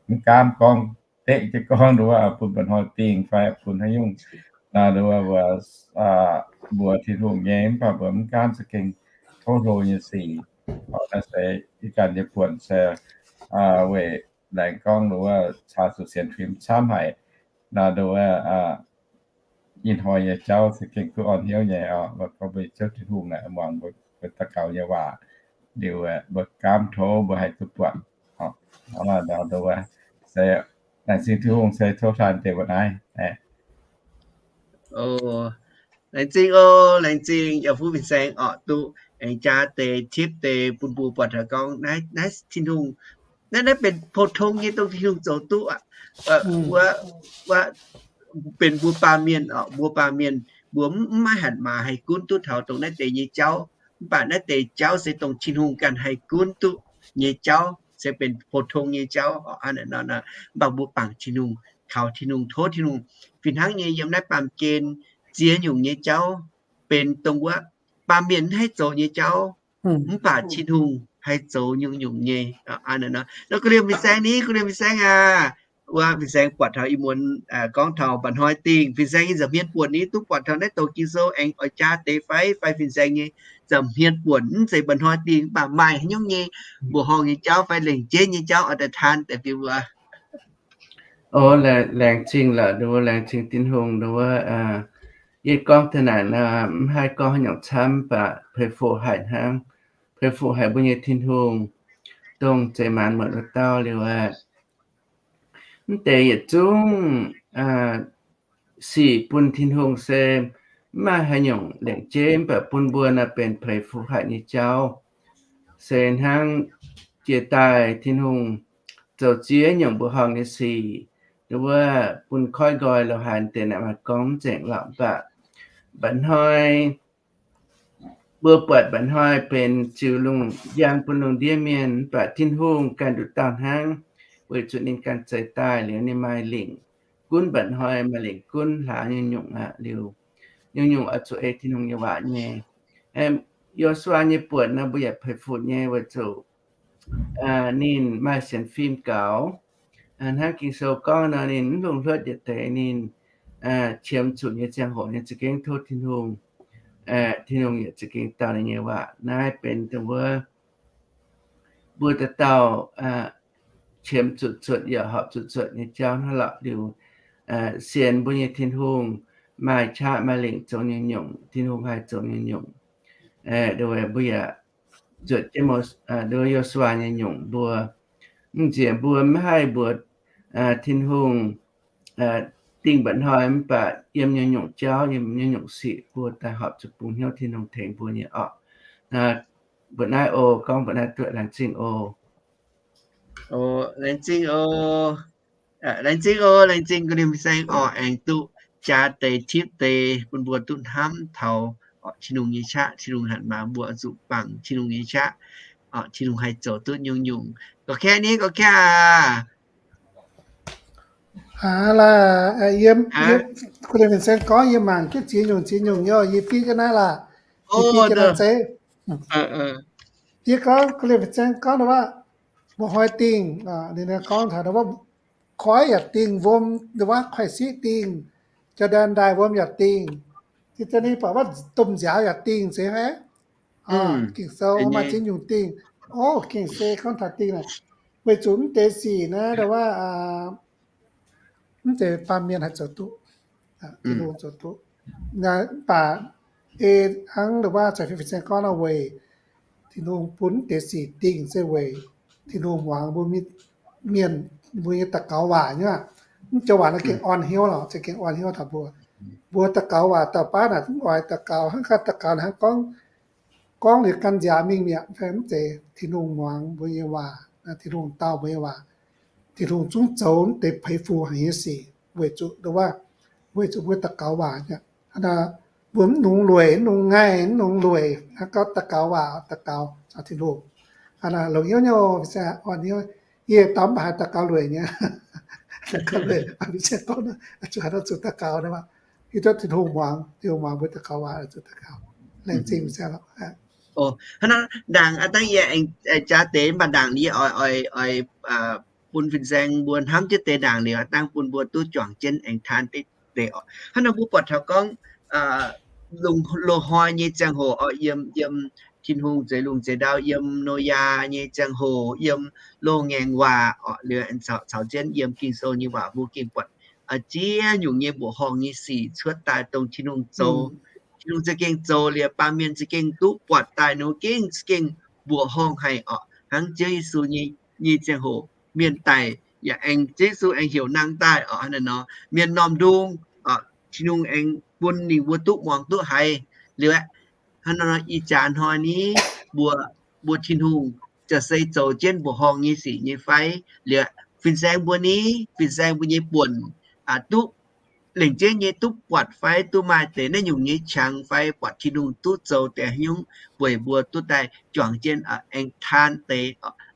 Mv gaamv gorngv deqv jienv gorngv dongh wuov bun mba'hnoi dingh fai bun haaix nyungc, dongh wuov mbuox Tin-Hungh nyei, mv baac mbuo mv gaamv za'gengh tov hlo nyei sic. Naaiv se ih ganh nyei buonc se weic laengz gorngv dongh wuov caux zuqc sienx fim camv haic, dongh wuov ih hnoi nyei jauv se gengh duqv orn hnyouv nyei oc. Mbuo gorngv mbuo Ziouv Tin-Hungh naaic muangx mbuo daux gaux nyei waac liuz, mbuo gaamv tov mbuo haih duqv buatc. Dongh wuov se laengz zingh Tin-Hungh se tov taan deix mbuo naaiv. Laengz zingh oc, laengz zingh yaac fuqv fin-saeng oc, duqv aengx jaa deix tipv deix bun mbuo buatc taux gorngv naaiv, naaiv Tin-Hungh, naaiv, naaiv benx pou-tong nyei dongh Tin-Hungh zoux duqv aqv. Wuov, wuov benx mbuo baamh mienh oc, mbuo baamh mienh mbuo mv, mv maaih hatc maaz haih gunv duqv taux dongh naaiv deix nyei jauv. Mv baac naaiv deix jauv se dongh Tin-Hungh ganh haih gunv duqv nyei jauv, se benx pou-tong nyei jauv oc. Mv baac mbuo bangc Tin-Hungh, kaux Tin-Hungh, tov Tin-Hungh. Fih hnangv nyei yiem naaiv baamh gen ziex nyungc nyei jauv benx dongh wuov baamh mienh mv haih zoux nyei jauv, mv baac Tin-Hungh haih zoux nyungc-nyungc nyei. Nor gu'nguaaic fin-saeng ni, gu'nguaaic fin-saeng aac, wuov fin-saeng buatc taux ih muonz gorngv taux mba'hnoi dingh, fin-saeng nyei nza'hmien buonc ni, duqv buatc taux naaiv douc Ging-Sou aengx oix jaa deix fai, fai fin-saeng nyei nza'hmien buonc mv zeiz mba'hnoi dingh, mv baac maaih haaix nyungc nyei mbuoqc horngh nyei jauv fai lengc jeiv nyei jauv oix daaih taan deix bun mbuo. O, laengz zingh lorqc, nduov laengz zingh Tin-Hungh, nduov yie gorngv da'naaic nor, mv haih gorngv haaix nyungc camv, mv baac peix fuqv haic hnangv, peix fuqv haic mbuo nyei Tin-Hungh, dongh zeix maanc muotc wuov dauh liuz aqv. Mv deix yietc zungv sic bun Tin-Hungh se mv maaih haaix nyungc lengc jeiv, mv baac bun mbuo naaiv benx peix fuqv haic nyei jauv. Se hnangv jiex daaih Tin-Hungh zoux ziex nyungc mbuoqc horngh nyei sic, nduov bun koiv nqoi lorz haaix deix naaic maaih gorngv mv nzengc lorqc, mv baac mba'hnoi mbuo buatc mba'hnoi benx ziux lungh njang bun lungh ndiev mienh, mv baac Tin-Hungh ganh nduqc dauh hnangv, weic zuqc ninh ganh zeix daaih liuz ninh maaih lingc gunv mba'hnoi, maaih lingc gunv hlaax nyungc-nyungc aqv. Liuz nyungc-nyungc oix zuqc ei Tin-Hungh nyei waac nyei. Yo^su^waa nyei buonc nor mbuo yaac peix fuqv nyei weic zuqc ninh maaih sienx fim gaux, Hnangv Ging-Sou gorngv nor, ninh mv lungh hluotv yietc deix ninh qiemx zuqc nyei ziangh hoc ninh za'gengh tov Tin-Hungh. Tin-Hungh yietc za'gengh dau ninh nyei waac. Naaiv benx dongh wuov mbuo dauh dauh qiemx zuqc zuotc yaac horpc zuqc zuotc nyei jauv hnangv lorqc. Liuz sienx mbuo nyei Tin-Hungh maaih qaqv maaih lengc zoux nyei nyungc, Tin-Hungh haih zoux nyei nyungc, mbuo yaac zuotc jienv Yo^su^waa nyei nyungc mbuo. Mv nziex mbuo mv haih mbuox Tin-Hungh dingh mba'hnoi mv baac yiem nyei nyungc jauv, yiem nyei nyungc sic mbuo daaih horpc zuqc bungx hnyouv Tin-Hungh tengx mbuo nyei orqc. Mbuo naaiv oc, gorngv mbuo naaiv duqv, laengz zingh oc. Laengz zingh oc. Laengz zingh oc, laengz zingh ga'naaiv fin-saeng oc, aengx duqv jaax deix tipv deix bun mbuo duqv hnamv taux Tin-Hungh nyei qaqv. Tin-Hungh hatc maaz mbuo zuqc bangc Tin-Hungh nyei qaqv. Tin-Hungh haih zoux duqv nyungc-nyungc. Gorqv-kaeqv ni, gorqv-kaeqv aac. Aav, laaix yiem, yiem ga'naaiv fin-saeng gorngv yie mangc jienv ziex nyungc, ziex nyungc nyei, yie fiev jienv naaiv laaix. Yie fiev jienv naaiv zeiv. Yie gorngv ga'naaiv fin-saeng gorngv wuov, mbuoqc hnoi dingh, ninh gorngv taux wuov, koiv yaac dingh, wuom, wuov, koiv-siqv dingh, jaa-ndaen ndaaih wuom yaac dingh, jaa-ndaen ninh buatc wuov domh nziaaux yaac dingh, zeiz fai? Ging-Sou maaih ziex nyungc dingh. O, Ging-Sou gorngv taux dingh naaic, weic zuqc mv deix sic naaiv wuov, mv zeiz baamh mienh haih zoux duqv, Tin-Hungh zoux duqv. Mv baac ei hnangv wuov caux fin-saeng gorngv nor, weic Tin-Hungh bun mv deix sic dingh se weic Tin-Hungh muangx mbuo mienh, mbuo nyei daux gaux waac nyei. Mv joux waac naaiv gengh orn hnyouv lorqc, za'gengh orn hnyouv taux mbuo. Mbuo daux gaux waac dauh baav naaic mv oix daux gaux, hnangv ganh daux gaux naaic hnangv gorngv, gorngv liuz gan nziaaux mingh mi'aqv. Mv zeiz, Tin-Hungh muangx mbuo nyei waac, Tin-Hungh dau mbuo nyei waac, Tin-Hungh zungv zoux mv deix peix fu haic nyei sic weic zuqc, weic zuqc mbuo daux gaux waac. Mbuo mv nungx lueic, mv nungx ngaih, mv nungx lueic hnangv gorngv daux gaux waac, daux gaux caux Tin-Hungh. Longc hnyouv nyei, orn hnyouv. Yie dau mv baac haih daux gaux lueic nyei. Daux gaux lueic, zuqc haaix nor zuqc daux gaux, hiuv duqv Tin-Hungh muangx, Tin-Hungh muangx mbuo daux gaux waac zuqc daux gaux. Laengz zingh. Hnangv naaiv ndaangc aav dangh yie aengx jaax deix mv baac ndaangc yie oix, oix, oix bun fin-saeng mbuo hnamv jienv deix ndaangc liuz aav dangh bun mbuo duqv juangc jienv aengx taan deix oc. Hnangv nor mbuo buatc taux gorngv loz-hnoi nyei ziangh hoc oc, yiem, yiem Tin-Hungh zeix lungh zeix ndau, yiem Noyaa nyei ziangh hoc, yiem loz-ngaengc waac oc, liuz caux, caux jienv yiem Ging-Sou nyei waac mbuo gengh buatc ziex nyungc nyei mbuoqc horngh nyei sic cuotv daaih dongh Tin-Hungh zoux. Tin-Hungh za'gengh zoux liuz baamh mienh za'gengh duqv buatc daaih, ninh gengh, gengh mbuoqc horngh haic oc. Hnangv Ziouv Yesu nyei, nyei ziangh hoc mienh daic yaac aengx, Ziouv Yesu aengx heuc nangh daaih oc. Hnangv naaiv nor mienh normh ndung, Tin-Hungh aengx bun ninh mbuo duqv muangx duqv haiz. Liuz aqv, hnangv naaiv nor ih jaax hnoi ni, mbuo, mbuo Tin-Hungh ziouc se zoux jienv mbuoqc horngh nyei sic nyei fai? Liuz aqv, fin-saeng mbuo ni, fin-saeng mbuo nyei buonc duqv lengc jeiv nyei duqv buatc fai duqv maaih deix naaiv nyungc nyei qangx fai buatc Tin-Hungh duqv zoux deix hnyouv weic mbuo duqv daaih juangc jienv aengx taan deix,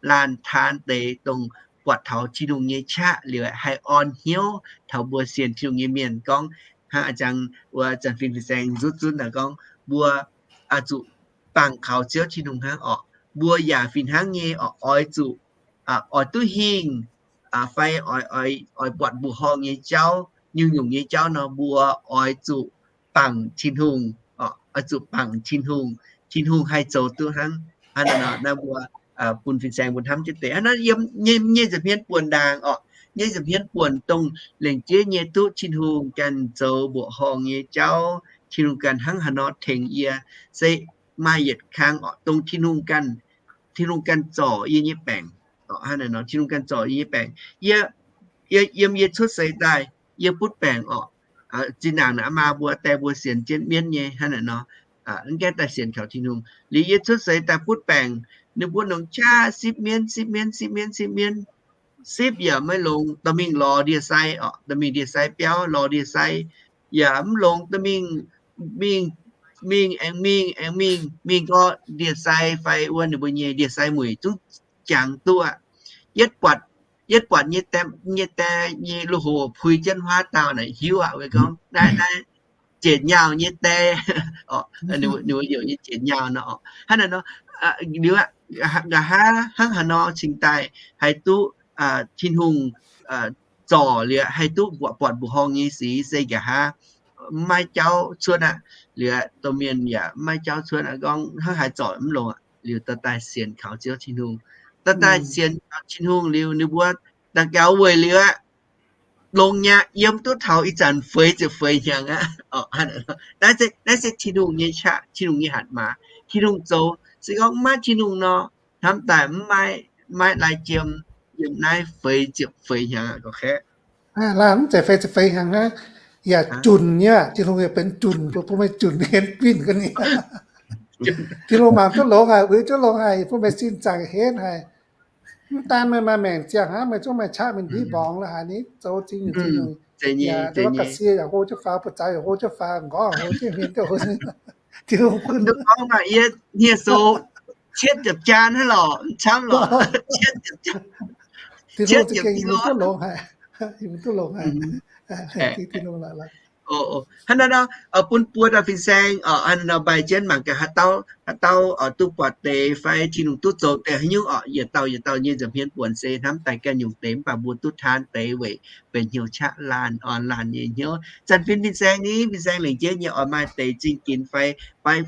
laanh taan deix dongh buatc taux Tin-Hungh nyei qaqv liuz haih orn hnyouv taux mbuo sienx Tin-Hungh nyei mienh gorngv, hnangv a'jang wuov zanc fin-saeng nzutv zunv naaic gorngv, mbuo zuqc bangc kaux Ziouv Tin-Hungh hnangv oc. Mbuo yaac fih hnangv nyei oc, oix zuqc, oix duqv hingh fai oix, oix buatc mbuoqc horngh nyei jauv, nyungc-nyungc nyei jauv nor, mbuo oix zuqc bangc Tin-Hungh, oix zuqc bangc Tin-Hungh, Tin-Hungh haih zoux duqv hnangv. Hnangv naaiv nor naaiv mbuo bun fin-saeng mbuo hnamv jienv deix. Hnangv naaiv yiem nyei, nyei nza'hmien buonc ndaangc oc, nyei nza'hmien buonc dongh lengc jeiv nyei duqv Tin-Hungh ganh zoux mbuoqc horngh nyei jauv, Tin-Hungh ganh hnangv haaix nor tengx yie, se maaih yietc kang oc, dongh Tin-Hungh ganh, Tin-Hungh ganh zorc yie nyei baengc. Hnangv naaiv nor Tin-Hungh ganh zorc yie nyei baengc. Yie, yie, yiem yie cuotv seix daaih, yie butv baengc oc. Zinh ndaangc naaiv maa mbuo, die mbuo sienx jienv mienv nyei hnangv naaiv nor, mv gaengh daaih sienx kaux Tin-Hungh. Liuz yie cuotv seix daaih butv baengc, ninh mbuo longc qaqv sipv mienv, sipv mienv, sipv mienv, sipv mienv, sipv yaac maiv longx. Dorh mingh lorz ndie-sai oc, dorh mingh ndie-sai biauv, lorz ndie-sai yaac mv longx. Dorh mingh, mingh, mingh aengx mingh, aengx mingh, mingh gorngv ndie-sai fai wuov ninh mbuo nyei ndie-sai mueic zungv jangx duqv aqv. Yietv buatc, yietv buatc nyei die, nyei die nyei lui-houx puix jienv huaav dauh naaic hiuv aqv. Weic gorngv naaiv, naaiv Janx-Nyaauh nyei die oc, ninh mbuo heuc nyei Janx-Nyaauh nor oc. Hnangv naaiv nor, liuz aqv, nqa'haav hnangv haaix nor cingx daaih haih duqv Tin-Hungh zorc liuz haih duqv buatc mbuoqc horngh nyei sic se nqa'haav maiv jauv cuotv aqv. Liuz domh mienh yaac maiv jauv cuotv aqv, gorngv hnangv haaix zorc mv longx aqv. Liuz dorh daaih sienx kaux Ziouv Tin-Hungh, dorh daaih sienx kaux Tin-Hungh liuz ninh mbuo daux gaux weic liuz aqv, longx nyei, yiem duqv taux ih zanc feix ziepc feix hnyangx aqv. Naaiv se Tin-Hungh nyei qaqv, Tin-Hungh nyei hatc maaz. Tin-Hungh zoux, se gorngv maiv Tin-Hungh nor, hnamv daaih mv maiv, maiv lai jiem yiem naaiv feix ziepc feix hnyangx aqv. Gorngv kaeqv, mv zeiz feix ziepc feix hnyangx hnangv, yaac junc nyei. Tin-Hungh yaac benx junc, bun meih junc henv guinh ga'naaiv. Tin-Hungh mangc duqv longx haic, uix duqv longx haic, bun meih sin zaangc henv haic. Mv daan meih maaih maengc ziangh hnangv, meih zungv maaih qaqv mingh ndiqv mborngx lorqc haic ni, zoux zingh nyungc zingh nyungc. Yaac ndau wuov ga'sie yaac hlo jienv faaux, buoz-zaux yaac hlo jienv faaux, nqorngv hlo jienv hmien, Tin-Hungh bun. Gorngv maaih yie hniev-sou cietv ziepc jaan hnangv lorqc, camv lorqc. Tin-Hungh za'gengh duqv longx haic, duqv longx haic. Hnangv naaiv nor, bun buo dauh fin-saeng, hnangv naaiv nor mbaih jienv mangc gaax, haaix dauh duqv buatc deix fai Tin-Hungh duqv zoux deix haaix nyungc orqc, yietc dauh yietc dauh nyei nza'hmien buonc se hnamv daaih ganh nyungc deix, mv baac mbuo duqv taan deix weic benx hnyouv qaqv laanh orn laanh nyei hnyouv. Zanc fin fin-saeng ni, fin-saeng lengc jeiv nyei oix maaih deix zingh ginx fai,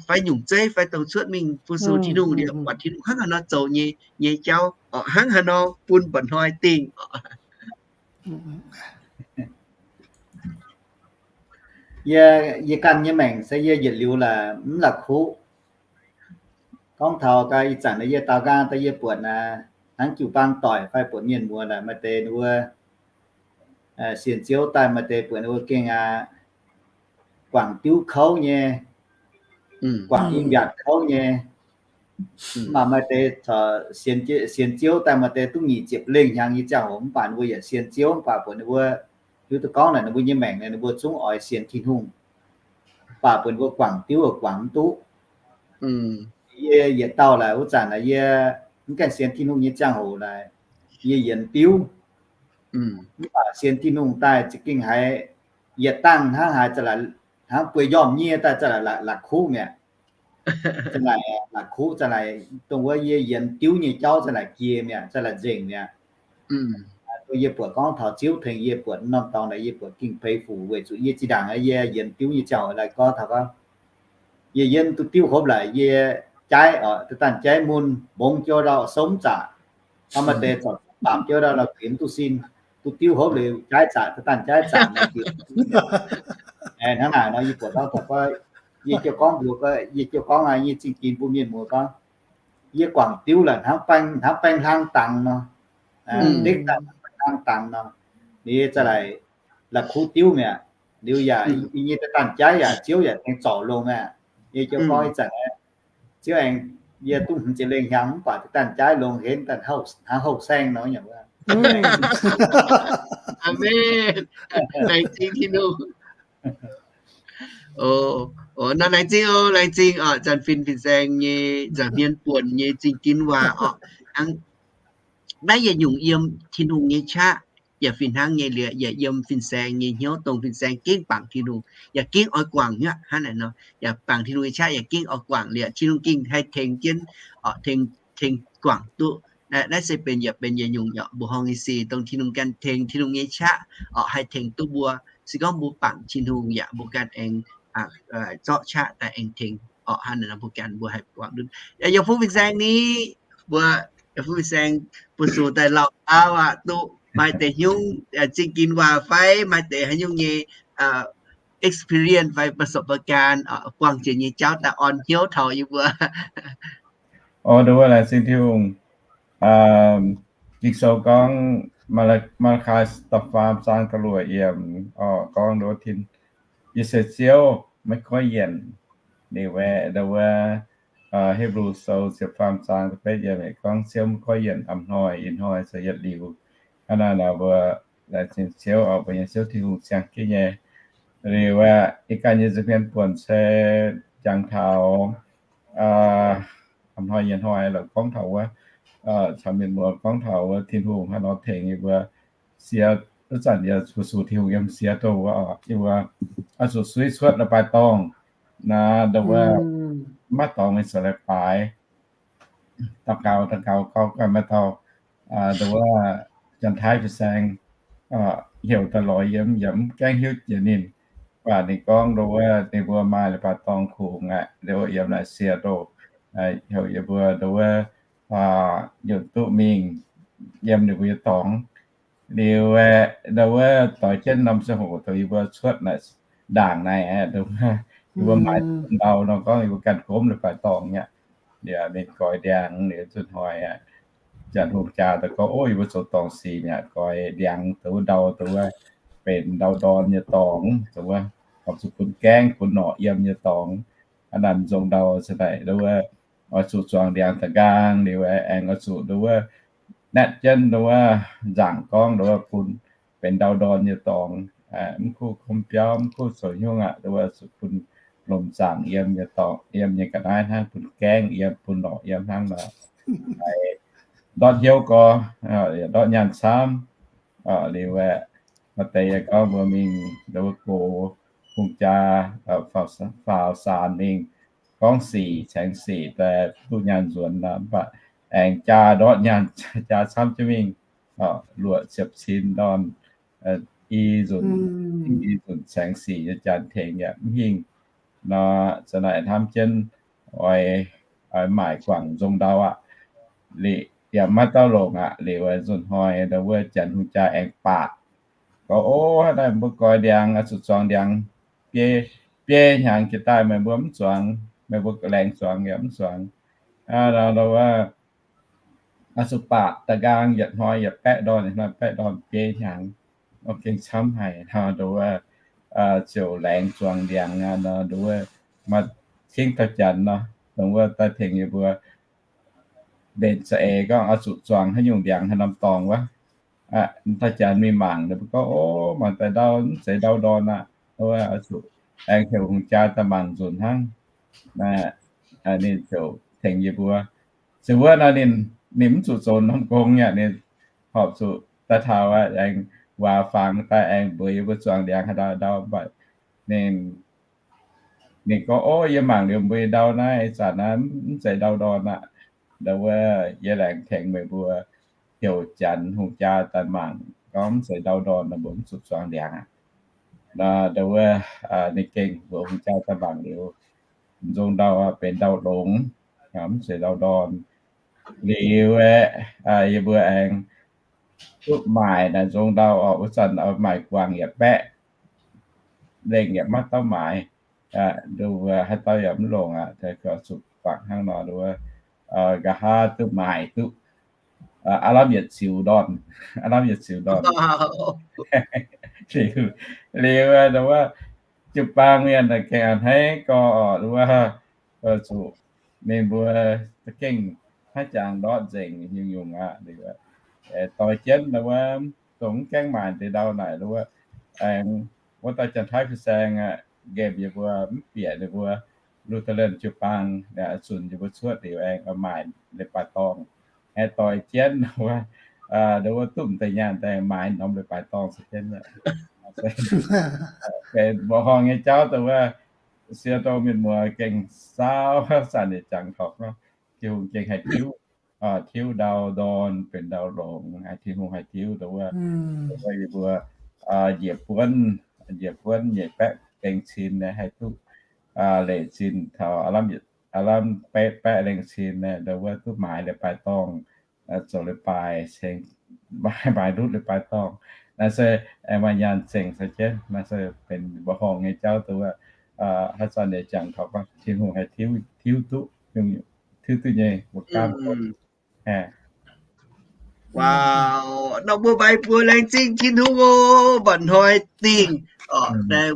fai nyungc zeiv fai dongh cuotv mingh fu-sux Tin-Hungh liuz buatc Tin-Hungh hnangv haaix nor zoux nyei, nyei jauv orqc, hnangv haaix nor bun mba'hnoi dingh orqc. Yie, yie ganh nyei maengc se yie yietc liuz laaix mv la'kuqv. Gorngv taux gau ih zanc yie daaux nqaang daaih yie buatc naaic, hnangv jiu-baang doic fai buatc mienh muoz naaic, maaih deix ninh mbuo sienx Ziouv daaih maaih deix buatc ninh mbuo gengh aqv, guangc diuv kouv nyei, guangc i mbiaatc kouv nyei. Mv baac maaih deix sienx Ziouv daaih maaih deix duqv nyic ziepc lengh hnyangx nyei ziangh hoc, mv baac ninh mbuo yaac sienx Ziouv, mv baac buatc ninh mbuo hiuv duqv gorngv naaic ninh mbuo nyei maengc naaic ninh mbuo zungv oix sienx Tin-Hungh, mv baac buatc ninh mbuo guangc diuv guangc mv duqv. Yie yietc dauh laaix wuov zanc naaic yie mv gaengh sienx Tin-Hungh nyei ziangh hoc naaic, yie yienx diuv. Mv baac sienx Tin-Hungh daaih za'gengh haiz yietc dangh hnangv haaix, hnangv bueix njormh nyie daaih za'gengh la'kuqv mi'aqv. Za'gengh la'kuqv, za'gengh dongh wuov yie yienx diuv nyei jauv za'gengh jiex mi'aqv, za'gengh nzengc mi'aqv. Yie buatc gorngv taux Ziouv tengx yie buatc norm dorngx naaic, yie buatc gengh peix fuc weic zuqc yie zinh ndaangc yie yienx diuv nyei ziangh hoc laaix gorngv taux gorngv yie yienx duqv diuv hopv laaix yie jaaiv oc, da'danh jaaiv mun mbongx jienv ndau souv mv zaqc. Maaih deix zorc baamc jienv ndau lauh guinx duqv sin, duqv diuv hopv liuz jaaiv zaqc, da'danh jaaiv zaqc. Hnangv naaic nor yie buatc gorngv taux gorngv, yie jiu gorngv mbuox, yie jiu gorngv nyei zingh ginx bun mienh muoz gorngv, yie guangc diuv laaix hnangv baeng, hnangv baeng hlang dangx nor, ndekv daaih hnangv baeng hlang dangx nor, ninh za'gengh la'kuqv diuv mi'aqv. Liuz yaac yie nyei da'danh jaaiv yaac Ziouv yaac tengx zorc longx aqv. Yie jiu gorngv ih zanc Ziouv aengx, yie duqv hmz ziepc lengh hnyangx mv baac da'danh jaaiv longx henv daaih hnangv houh saeng nor. Aamen. Laengz zingh Tin-Hungh. Nor laengz zingh oc, laengz zingh oc, zanc fin fin-saeng nyei nza'hmien buonc nyei zingh ginx waac oc. Naaiv yietc nyungc yiem Tin-Hungh nyei qaqv, yaac fih hnangv nyei liuz, yaac yiem fin-saeng nyei hnyouv, dongh fin-saeng gengh bangc Tin-Hungh, yaac gengh oix guangc nyuoqc hnangv naaic nor, yaac bangc Tin-Hungh nyei qaqv, yaac gengh oix guangc liuz, Tin-Hungh gengh haih tengx jienv, tengx, tengx guangc duqv. Naaiv se benx yietc, benx yietc nyungc mbuoqc horngh nyei sic, dongh Tin-Hungh ganh tengx Tin-Hungh nyei qaqv oc, haih tengx duqv mbuo. Se gorngv mbuo bangc Tin-Hungh yaac mbuo ganh aengx zorqv qaqv daaih aengx tengx oc. Hnangv naaic nor mbuo ganh mbuo haih guangc duqv. Yaac yiem fuqv fin-saeng ni, mbuo yiem fuqv fin-saeng bu sux daaih lauh auv aqv, duqv maaih deix hnyouv zingh ginx waac fai maaih deix haaix nyungc nyei experience fai ประสบการณ์ buangh jiex nyei jauv daaih orn hnyouv taux yie mbuo. Oc, nduov laengz zingh Tin-Hungh. Ging-Sou gorngv, Maa^laa^kai da'faam zaang da'luoqc yiemc, oc, gorngv nduov, yie se Ziouv, maiv goiv yienc. Liuz aeqv, nduov, Hipv^lu Sou ziepc faam zaang da'betv yiemc gorngv, Ziouv maiv goiv yienc, a'hnoi, ih hnoi, caux yietc liuz. Hnangv naaic nor mbuo laengz zingh Ziouv oc, mbuo nyei Ziouv Tin-Hungh siang jienv nyei. Liuz aeqv, ih ganh nyei nza'hmien buonc se jangx taux a'hnoi nyei hnoi lorqc, gorngv taux wuov, caux mienh muoz gorngv taux wuov Tin-Hungh hnangv nor tengx yie mbuo siex, wuov zanc yie fu-sux Tin-Hungh yiem siex doh wuov, yie mbuo oix zuqc suiv cuotv la'baaih dorngh. Naaiv nduov, maiv dorngx mingh zoux leiz-baaix. Daux gaux, daux gaux gauh ganh maaih dauh, nduov, Janx-Taiv fin-saeng heuc daaih lorz yiem, yaac mv gaengh hiuv jiex ninh. Mv baac ninh gorngv ndo wuov ninh mbuo maaih leiz-baaix dorngh kungx aqv, ndo wuov yiem naaic Seattle, heuc yie mbuo ndo wuov yunh duqv mingh yiem ninh mbuo nyei dorngx. Liuz aeqv, ndo wuov doix jienv norm ziangh hoc dongh yie mbuo cuotv naaic ndaangc naaic aqv, ndo wuov yie mbuo maaiz ndau nor gorngv yie mbuo ganh gomv leiz-baaix dorngh aqv. Liuz mingh goix ndiangx liuz nzunc hnoi aqv, Janx-Hungh jaa daaih gorngv, Ov, yie mbuo zoux dorngx sic mi'aqv, goix ndiangx dongh wuov ndau, dongh wuov benx ndau ndorn nyei dorngx, dongh wuov horpc zuqc bun gaengv bun norqc yiem nyei dorngx. Aa, naaic nzong ndau za'naaic ndo wuov oix zuqc zuangx ndiangx da'nqaang liuz aengx oix zuqc ndo wuov naetv jienv ndo wuov nzaangc gorngv ndo wuov bun benx ndau ndorn nyei dorngx, mv kuv kom biauv, mv kuv zoux hnyungv aqv, ndo wuov zuqc bun lomh nzaangc yiem nyei dorngx, yiem nyei ga'naaiv hnangv, bun gaengv yiem, bun norqc yiem hnangv nor. Ndortv hnyouv gorx, ndortv nyaanh camv. Liuz aeqv, maaih deix yaac gorngv mbuo mingh ndo wuov gox hungh jaa faaux saanx mingh gorngv sic, caengx sic daaih duqv nyaanh nzuonx nor, mv baac aengx jaa ndortv nyaanh jaa camv jienv mingh, luoqc ziepc cin ndorn, i nzunc, i nzunc caengx sic nyei janx tengx yaac mv hingh nor, za'naaic hnamv jienv oix, oix maaic guangc nzong ndau aqv. Liuz yaac maiv dauh longc aqv. Liuz nzunc hnoi ndo wuov Janx-Hungh jaa aengx baac gorngv, Ov, hnangv naaic mbuo goix ndiangx, oix zuqc zuangx ndiangx biei, biei hnyangx jiex daaih meih mbuo mv zuangx, meih mbuo laengz zuangx yaac mv zuangx. Ndo wuov oix zuqc baac da'nqaang yietc hnoi yietc baeqv ndorn, hnoi baeqv ndorn biei hnyangx, gengh camv haic. Ndo wuov ziouc laengz zuangx ndiangx aqv nor, ndo wuov maaih cingv dauh janx nor, dongh wuov daaih tengx yie mbuo mbenc za'eix gorngv oix zuqc zuangx haaix nyungc ndiangx haaix norm dorngx wuov. Dauh janx mingh mangc, ninh mbuo gorngv, Ov, mangc daaih ndau mv zeiz ndau ndorn aqv. Oix zuqc aengx heuc hungh jaa daaih mangc nzunc hnangv. Ninh ziouc tengx yie mbuo. Se wuov nor ninh, ninh mv zuqc zoux norm gong aqv. Ninh horpc zuqc daaih taux aengx waac fangx daaih aengx mbuox yie mbuo zuangx ndiangx haaix ndau ndau, mv baac ninh, ninh gorngv, Ov, yie mangc liuz mbuo nyei ndau naaiv ih zanc naaiv mv zeiz ndau ndorn aqv. Ndo wuov yie laengz tengx meih mbuo heuc Janx-Hungh jaa daaih mangc gorngv mv zeiz ndau ndorn nor, mbuo mv zuqc zuangx ndiangx aqv. Ndo wuov ninh gengh mbuox hungh jaa daaih mangc liuz, nzong ndau benx ndau longx, mv zeiz ndau ndorn. Liuz aeqv, yie mbuo aengx duqv maaic naaic nzong ndau orqc, wuov zanc oix maaic guangc yietc baeqv lengh yaac maiv dauh maaic. Ndo wuov haaix dauh yaac mv longc aqv, zuqc guangc hnangv nor, ndo wuov nqa'haav duqv maaic duqv aav lamh yietc ziux ndorn, aav lamh yietc ziux ndorn. Liuz, liuz ndo wuov jiu-baang mienh gengh a'hneiv gorx orqc, ndo wuov zuqc ninh mbuo za'gengh haaix jangx ndortv nzengc nyungc-nyungc aqv. Doix jienv ndo wuov dongh mv gaengh maaic deix ndau naaic, ndo wuov aengx wuov dauh Janx-Taiv fin-saeng aqv, nqemh yie mbuo mv bieqc ninh mbuo Lutheran jiu-baang, zunc yie mbuo cuotv liuz aengx maaic leiz-baaix dorngh. Aengx doix jienv ndo wuov, ndo wuov duqv m'deix nyaanh daaih maaic norm leiz-baaix dorngh se jienv. Benx mbuoqc horngh nyei jauv dongh wuov Seattle mienh muoz gengh saauv zanc yietc jangx taux, Tin-Hungh gengh haih tiuv, tiuv ndau ndorn benx ndau longx, Tin-Hungh haih tiuv ndo wuov, yie mbuo njiec buonv, njiec buonv nyeic baeqv gengh cin haih duqv leic zinh taux aav lamh betv baeqv lengh cin ndo wuov duqv maaic leiz-baaix dorngh, zoux leiz-baaix ceng, maaic ndutv leiz-baaix dorngh. Naaiv se aengx maaih nyaanh zengc se jienv. Naaiv se benx mbuoqc horngh nyei jauv dongh wuov haaix zanc yietc jangx taux Tin-Hungh haih tiuv, tiuv duqv, tiuv duqv nyei mbuo gaamv. Nor mbuo maiv buo laengz zingh Tin-Hungh oc, mba'hnoi dingh.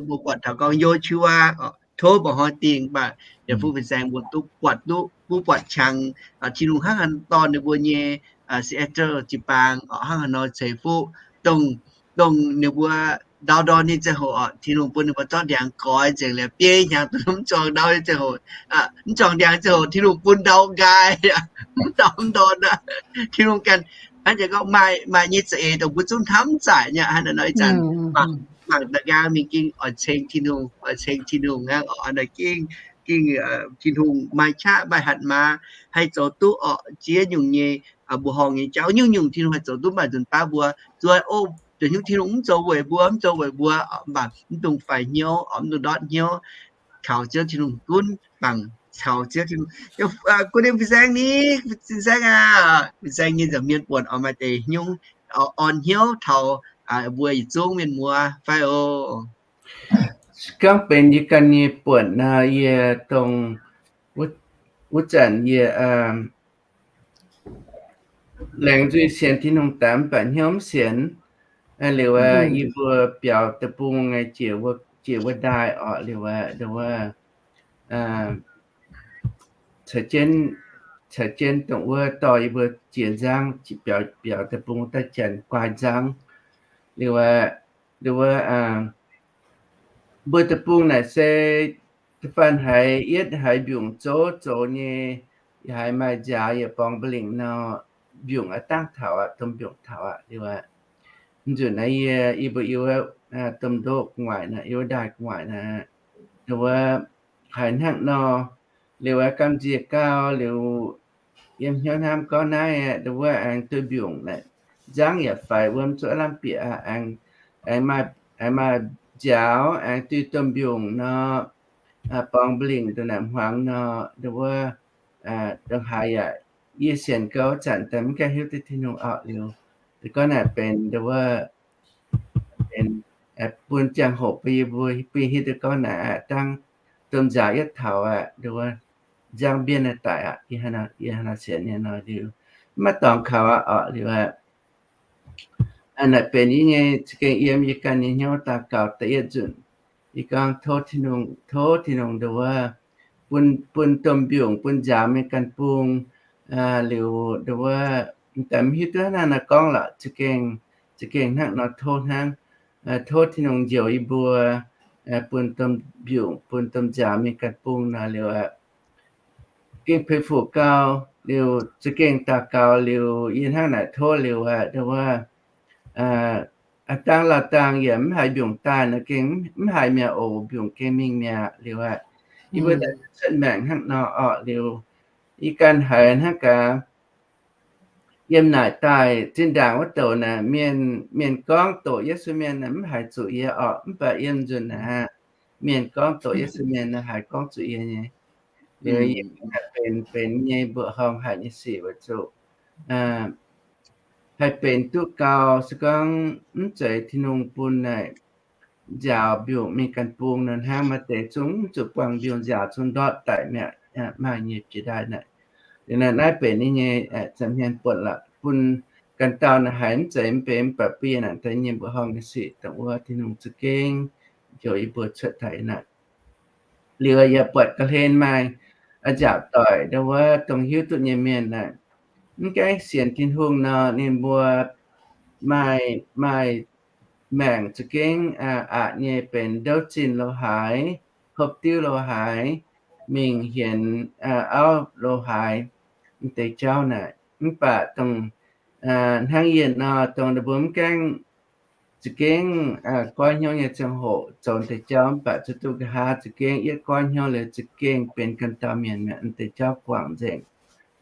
Mbuo buatc taux gorngv Yo^su^waa tov mba'hnoi dingh, mv baac yietc fuqv fin-saeng mbuo duqv buatc, duqv buatc qangx Tin-Hungh hnangv haaix nor dorh ninh mbuo nyei Seattle jiu-baang hnangv haaix nor ceix fuqv, dongh, dongh ninh mbuo ndau ndorn nyei ziangh hoc orqc, Tin-Hungh bun ninh mbuo zorqv ndiangx goix nzengc liuz biei hnyangx duqv mv zuangx ndau nyei ziangh hoc, mv zuangx ndiangx ziangh hoc Tin-Hungh bun ndau nqaai, mv ndau mv ndorn aqv. Tin-Hungh ganh hnangv jiex gorngv maaih, maaih nyei za'eix dongh mbuo zungv hnamv mv zaqc nyei aqv. Hnangv naaic nor ih zanc mangc, mangc da'nqaang mingh gengh oix ceng Tin-Hungh, oix ceng Tin-Hungh hnangv orqc. Naaic gengh, gengh Tin-Hungh maaih qaqv maaih hatc maaz haih zoux duqv orqc ziex nyungc nyei mbuoqc horngh nyei jauv nyungc-nyungc Tin-Hungh haih zoux duqv maaih nzunc baav mbuo. Zuov, o, nzunc hnyouv Tin-Hungh mv zoux weic mbuo, mv zoux weic mbuo, mv baac mv dungx faix hnyouv, mv dungx ndortv hnyouv, kaux Ziouv Tin-Hungh gunv, bangc caux Ziouv Tin-Hungh. Gunv ninh fin-saeng ni, fin-saeng aac, fin-saeng nyei nza'hmien buonc oix maaih deix hnyouv, orn hnyouv taux mbuo yietc zungv mienh muoz fai oc. Gorngv benx yie ganh nyei buonc nor, yie dongh wuov zanc yie laengz nzuih sienx Tin-Hungh daaih mv baac hnyouv mv sienx. Liuz aqv, yie mbuo biaux deic-bung jiex wuov ndaaih orqc, liuz aqv, nduov, caux jienv dongh wuov dorh yie mbuo jiex nzangv, biaux deic-bung daaih janx guai nzangv. Liuz aqv, nduov, mbuo deic-bung naaic se da'faanh haiz yietv haiz mbiungc zouv zoux nyei, haiz maaih nziaaux yaac borngz mba'lingc nor, mbiungc aqv dangh taux aqv, domh mbiungc taux aqv. Liuz aqv, nzunc naaiv yie, yie mbuo yiem wuov domh ndoqv gu'nguaaic naaiv, yiem wuov ndaaih gu'nguaaic naaiv, nduov, haiz hnangv nor, liuz aqv, gamh nziex gau liuz, yiem hnyouv hnamv gorngv naaiv aqv, nduov, aengx duih mbiungc naaic, nzangv yaac faix, wuom zuqv lamh bieqc aqv, aengx maaih nziaaux, aengx duih domh mbiungc nor, borngz mba'lingc ndongc naaic hmuangx nor, nduov, ndongc haaix yaac yie sienx gau wuov zanc daaih mv gaengh hiuv duqv Tin-Hungh orqc. Liuz, duqv gorngv naaic benx, nduov, benx bun ziangh hoc bun yie mbuo bun hiuv duqv gorngv naaic aqv, dangh domh nziaaux yietv taux aqv, nduov, nzangv mbienv daaih aqv. Yie hnangv naaic sienx nyei nor, liuz, mv maaih dorngx kaux aqv orqc. Liuz aqv, naaic benx yie nyei za'gengh yiem yie ganh nyei hnyouv daux gaux da'yietv nzunc. Yie gorngv tov Tin-Hungh, tov Tin-Hungh nduov, bun, bun domh mbiungc, bun nziaaux mingh ganh bung. Liuz nduov, daaih mv hiuv duqv hnangv naaiv gorngv lorqc, za'gengh, za'gengh hnangv nor tov hnangv. Tov Tin-Hungh njoux yie mbuo, bun domh mbiungc, bun domh nziaaux mingh ganh bung nor. Liuz aqv, gengh peix fuc gau, liuz za'gengh daux gaux liuz yie hnangv naaic tov liuz aqv, nduov, aav dangh lauh dangh yaac mv haiz mbiungc daaih nor, gengh mv haiz mi'aqv oc. Mbiungc gengh mingh mi'aqv. Liuz aqv, yie mbuo daaih cuotv maengc hnangv nor orqc. Liuz yie ganh haiz hnangv gaax, yiem naaic daaih zinh ndaangc wuov douc naaic, mienh, mienh gorngv doqc Yesu mienh mv haiz zuqc yie orqc, mv baac yiem nzunc naaic aqv, mienh gorngv doqc Yesu mienh naaic haiz gorngv zuqc yie nyei. Liuz yie benx, benx nyei mbuoqc horngh haic nyei sic weic zuqc haih benx duqv gau, se gorngv mv zeiz Tin-Hungh bun naaic nziaaux mbiungc mingh ganh bung nor, hnangv maaih deix zungv mv zuqc buangh mbiungc nziaaux zungv ndortv daic mi'aqv. Maaih nyei jiex ndaaih naaic. Liuz naaiv, naaiv benx ninh nyei nza'hmien buonc lorqc, bun ganh dauh naaic haiz mv zeiz mv benx mv baac bun yie naaic daaih nyei mbuoqc horngh nyei sic dongh wuov Tin-Hungh za'gengh njoux yie mbuo cuotv daaih naaic. Liuz yaac buatc ga'hlen maaih a'nziaauc doic, nduov, wuov dongh hiuv duqv nyei mienh naaic, mv gaengh sienx Tin-Hungh nor, ninh mbuo maaih, maaih maengc za'gengh aqc nyei benx ndouv zinh lo haaix, hopv diuv lo haaix, mingh hienx auv lo haaix, m'deix jauv naaic. Mv baac dongh hnangv yie nor, dongh ninh mbuo mv gaengh za'gengh goiv hnyouv nyei ziangh hoc zoux m'deix jauv, mv baac zuqc duqv nqa'haav za'gengh yietv goiv hnyouv liuz za'gengh benx ganh dauh mienh mi'aqv, m'deix jauv guangc nzengc.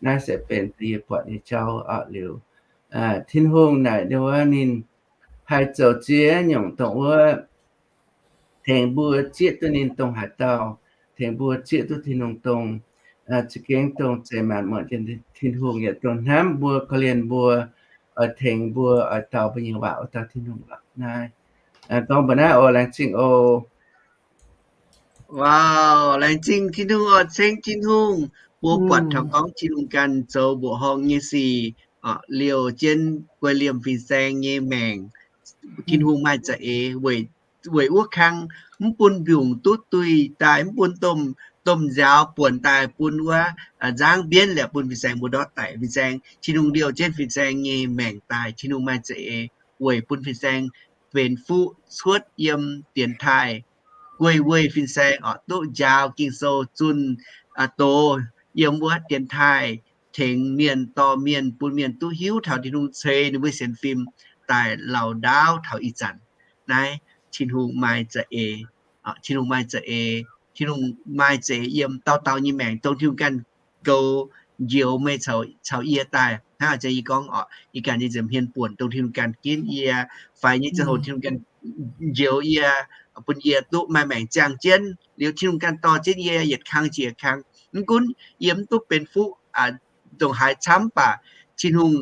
Naaiv se benx deix yie buatc nyei jauv orqc. Liuz Tin-Hungh naaic nduov wuov ninh haih zoux ziex nyungc dongh wuov tengx mbuo zieqv duqv ninh dongh haaix dauh, tengx mbuo zieqv duqv Tin-Hungh dongh, za'gengh dongh zeiz maanc muotc Tin-Hungh, yaac dongh hnamv mbuo, korv-lienh mbuo, oix tengx mbuo, oix dau mbuo nyei waac wuov dauh Tin-Hungh lorqc. Naaiv gorngv mbuo naaiv oc. Laengz zingh oc. Wow, laengz zingh Tin-Hungh oc, ceng Tin-Hungh. Mbuo buatc taux gorngv Tin-Hungh ganh zoux mbuoqc horngh nyei sic, liouh jienv guei liemh fin-saeng nyei maengc. Tin-Hungh maaih za'eix weic, weic wuov kang, mv bun mbiungc duqv duih daaih, mv bun domh, domh nziaaux buonc daaih, bun wuov nzangv mbienv liepc bun fin-saeng mbuo ndortv daic. Fin-saeng, Tin-Hungh liouh jienv fin-saeng nyei maengc daaih. Tin-Hungh maaih za'eix weic bun fin-saeng benx fuqv cuotv yiem dienx taaih, guei weih fin-saeng oc, duqv njaaux Ging-Sou zunh doz yiem wuov dienx taaih, tengx mienh dorh mienh, bun mienh duqv hiuv taux Tin-Hungh ceix ninh mbuo sienx fim daaih lauh ndaauv taux ih zanc. Naaiv Tin-Hungh maaih za'eix, Tin-Hungh maaih za'eix, Tin-Hungh maaih za'eix yiem dauh dauh nyei maengc, dongh Tin-Hungh ganh goux njoux meih caux yie daaih. Hnangv yie gorngv oc, yie ganh nyei nza'hmien buonc dongh Tin-Hungh ganh ginv yie, faix nyei ziangh hoc Tin-Hungh ganh njoux yie, bun yie duqv maaih maengc ziangh jienv. Liuz Tin-Hungh ganh dorh jienv yie yietc kang jiex kang. Mv gunv yie mv duqv benx fuqv ndongc haaix camv baac Tin-Hungh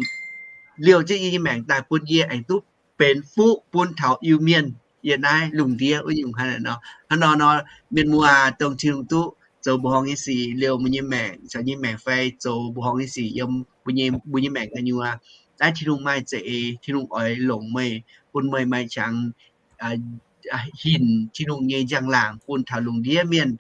liouh jienv yie nyei maengc daaih bun yie aengx duqv benx fuqv bun taux Iu-Mienh yiem naaiv lungh ndiev wuov nyungc hnangv nor. Hnangv nor nor, mienh muoz, dongh Tin-Hungh duqv zoux mbuoqc horngh nyei sic liouh mbuo nyei maengc, caux nyei maengc fai zoux mbuoqc horngh nyei sic yiem mbuo nyei, mbuo nyei maengc gu'nyuoz, naaiv Tin-Hungh maaih za'eix. Tin-Hungh oix longc meih, bun meih maaih qangx hinc Tin-Hungh nyei njang-laangc bun taux lungh ndiev mienh,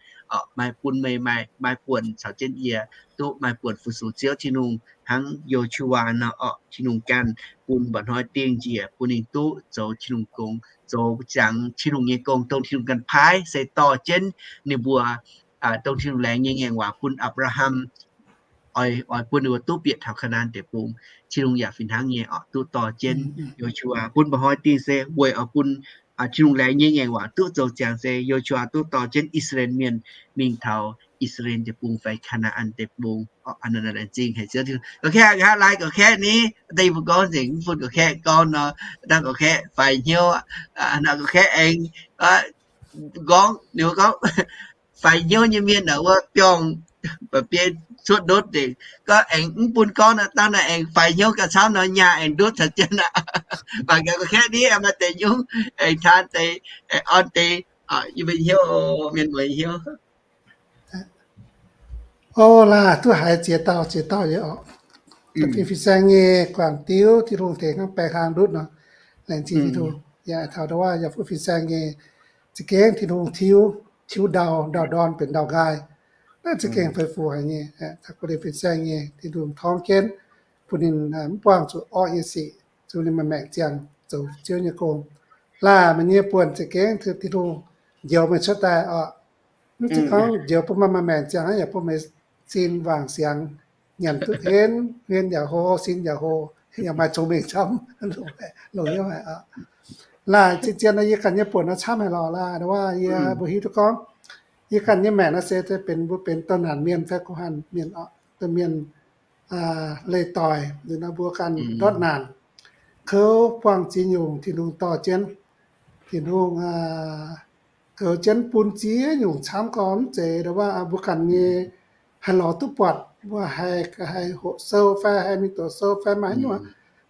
maaih bun meih maaih, maaih buonc caux jienv yie duqv maaih buonc fu-sux Ziouv Tin-Hungh hnangv Yo^su^waa nor oc. Tin-Hungh ganh bun mba'hnoi dingh njiec bun ninh duqv zoux Tin-Hungh gong, zoux ziangx Tin-Hungh nyei gong, dongh Tin-Hungh ganh paaiv se dorh jienv ninh mbuo, dongh Tin-Hungh laengz nyei ngaengc waac bun Apc^laa^ham, oix, oix bun ninh mbuo duqv bieqc taux Kaa^naa^an Deic-Bung. Tin-Hungh yaac fih hnangv nyei oc, duqv dorh jienv Yo^su^waa. Bun mba'hnoi dingh se weic oix bun Tin-Hungh laengz nyei ngaengc waac duqv zoux ziangx se Yo^su^waa duqv dorh jienv I^saa^laa^en Mienh mingh taux I^saa^laa^en Deic-Bung fai Kaa^naa^an Deic-Bung. Laengz zingh haic Ziouv Tin-Hungh. Gorngv kaeqv, nqa'haav laai gorngv kaeqv ni, da'nyeic mbuo gorngv nzengc mv bun gorngv kaeqv gorngv nor, dangh gorngv kaeqv faix hnyouv, nor gorngv kaeqv aengx gorngv, ninh mbuo gorngv faix hnyouv nyei mienh naaic wuov biorngh, ba'biei cuotv ndutv nzengc. Gorngv aengx mv bun gorngv naaic, dangh naaic aengx faix hnyouv gauh camv nor, nyaah aengx ndutv caux jienv aqv. Mangc gaax gorngv kaeqv ni, maaih deix nyungc aengx taan deix, aengx orn deix, yie mbuo hnyouv, mienh muoz hnyouv. O laah, duqv haiz ziex dauh ziex dauh nyei oc. Fin-saeng nyei guangc diuv, Tin-Hungh tengx hnangv baeng hlang ndutv nor, laengz zingh Tin-Hungh. Yaac taux ndau wuov yaac fuqv fin-saeng nyei, za'gengh Tin-Hungh tiuv, tiuv ndau, ndau-ndorn benx ndau-nqaai. Naaiv za'gengh fei fu haic nyei. Taux gu'nyuoz fin-saeng nyei Tin-Hungh torngv jienv, bun ninh mv buangh zuqc orqv nyei sic, zuqc ninh maaih maengc ziangh zoux Ziouv nyei gong. Laah, meih nyei buonc za'gengh Tin-Hungh njoux meih cuotv daaih oc. Mv zeiz gorngv njoux bun meih maaih maengc ziangh, yaac bun meih sin wangc siangx, nyanc duqv henv, hmien yaac hlo, sin yaac hlo, yaac maaih cong-mengh camv, longc hnyouv haic oc. Laah, zien-zien nor yie ganh nyei buonc nor camv haic lorqc. Laah, ndau wuov yie mbuo hiuv duqv gorngv, yie ganh nyei maengc nor se benx, mbuo benx douz naanc mienh fai guh hanh mienh oc, domh mienh leih-doic, liuz nor mbuo ganh ndortv naanc, kouv buangh ziex nyungc Tin-Hungh dorh jienv. Tin-Hungh goux jienv bun ziex nyungc camv gorn mv zeiz ndau wuov mbuo ganh nyei haih lorz duqv buatc, mbuo haih, haih hoqc sou fai haih mingh doqc sou fai maaih haaix nyungc,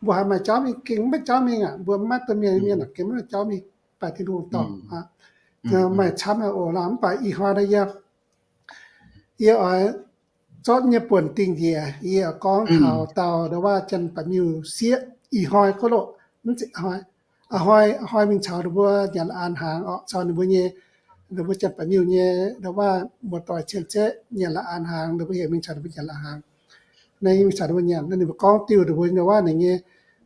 mbuo haiz maaih jauv mingh gengh maiv jauv mingh aqv. Mbuo maiv domh mienh, mienh gengh maiv maaih jauv mingh, baac Tin-Hungh dorh aqv. Maaih camv haic oc. Laah, mv baac ih hnoi naaiv yie, yie oix zorqv nyei buonc dingh njiec, yie oix gorngv taux dauh ndau wuov janx-baeqc miuh sieqv ih hnoi gouv loh, mv zeiz ih hnoi, ih hnoi mingh caux ninh mbuo nyanc la'aanh hnaangx oc, caux ninh mbuo nyei, ninh mbuo janx-baeqc miuh nyei ndau wuov muoz-doic cien-ceqv nyanc la'aanh hnaangx, ninh mbuo heuc mingh caux ninh mbuo nyanc la'aanh hnaangx. Naaiv yie mingh caux ninh mbuo nyanc, naaiv ninh mbuo gorngv diuh ninh mbuo ndau wuov ninh nyei,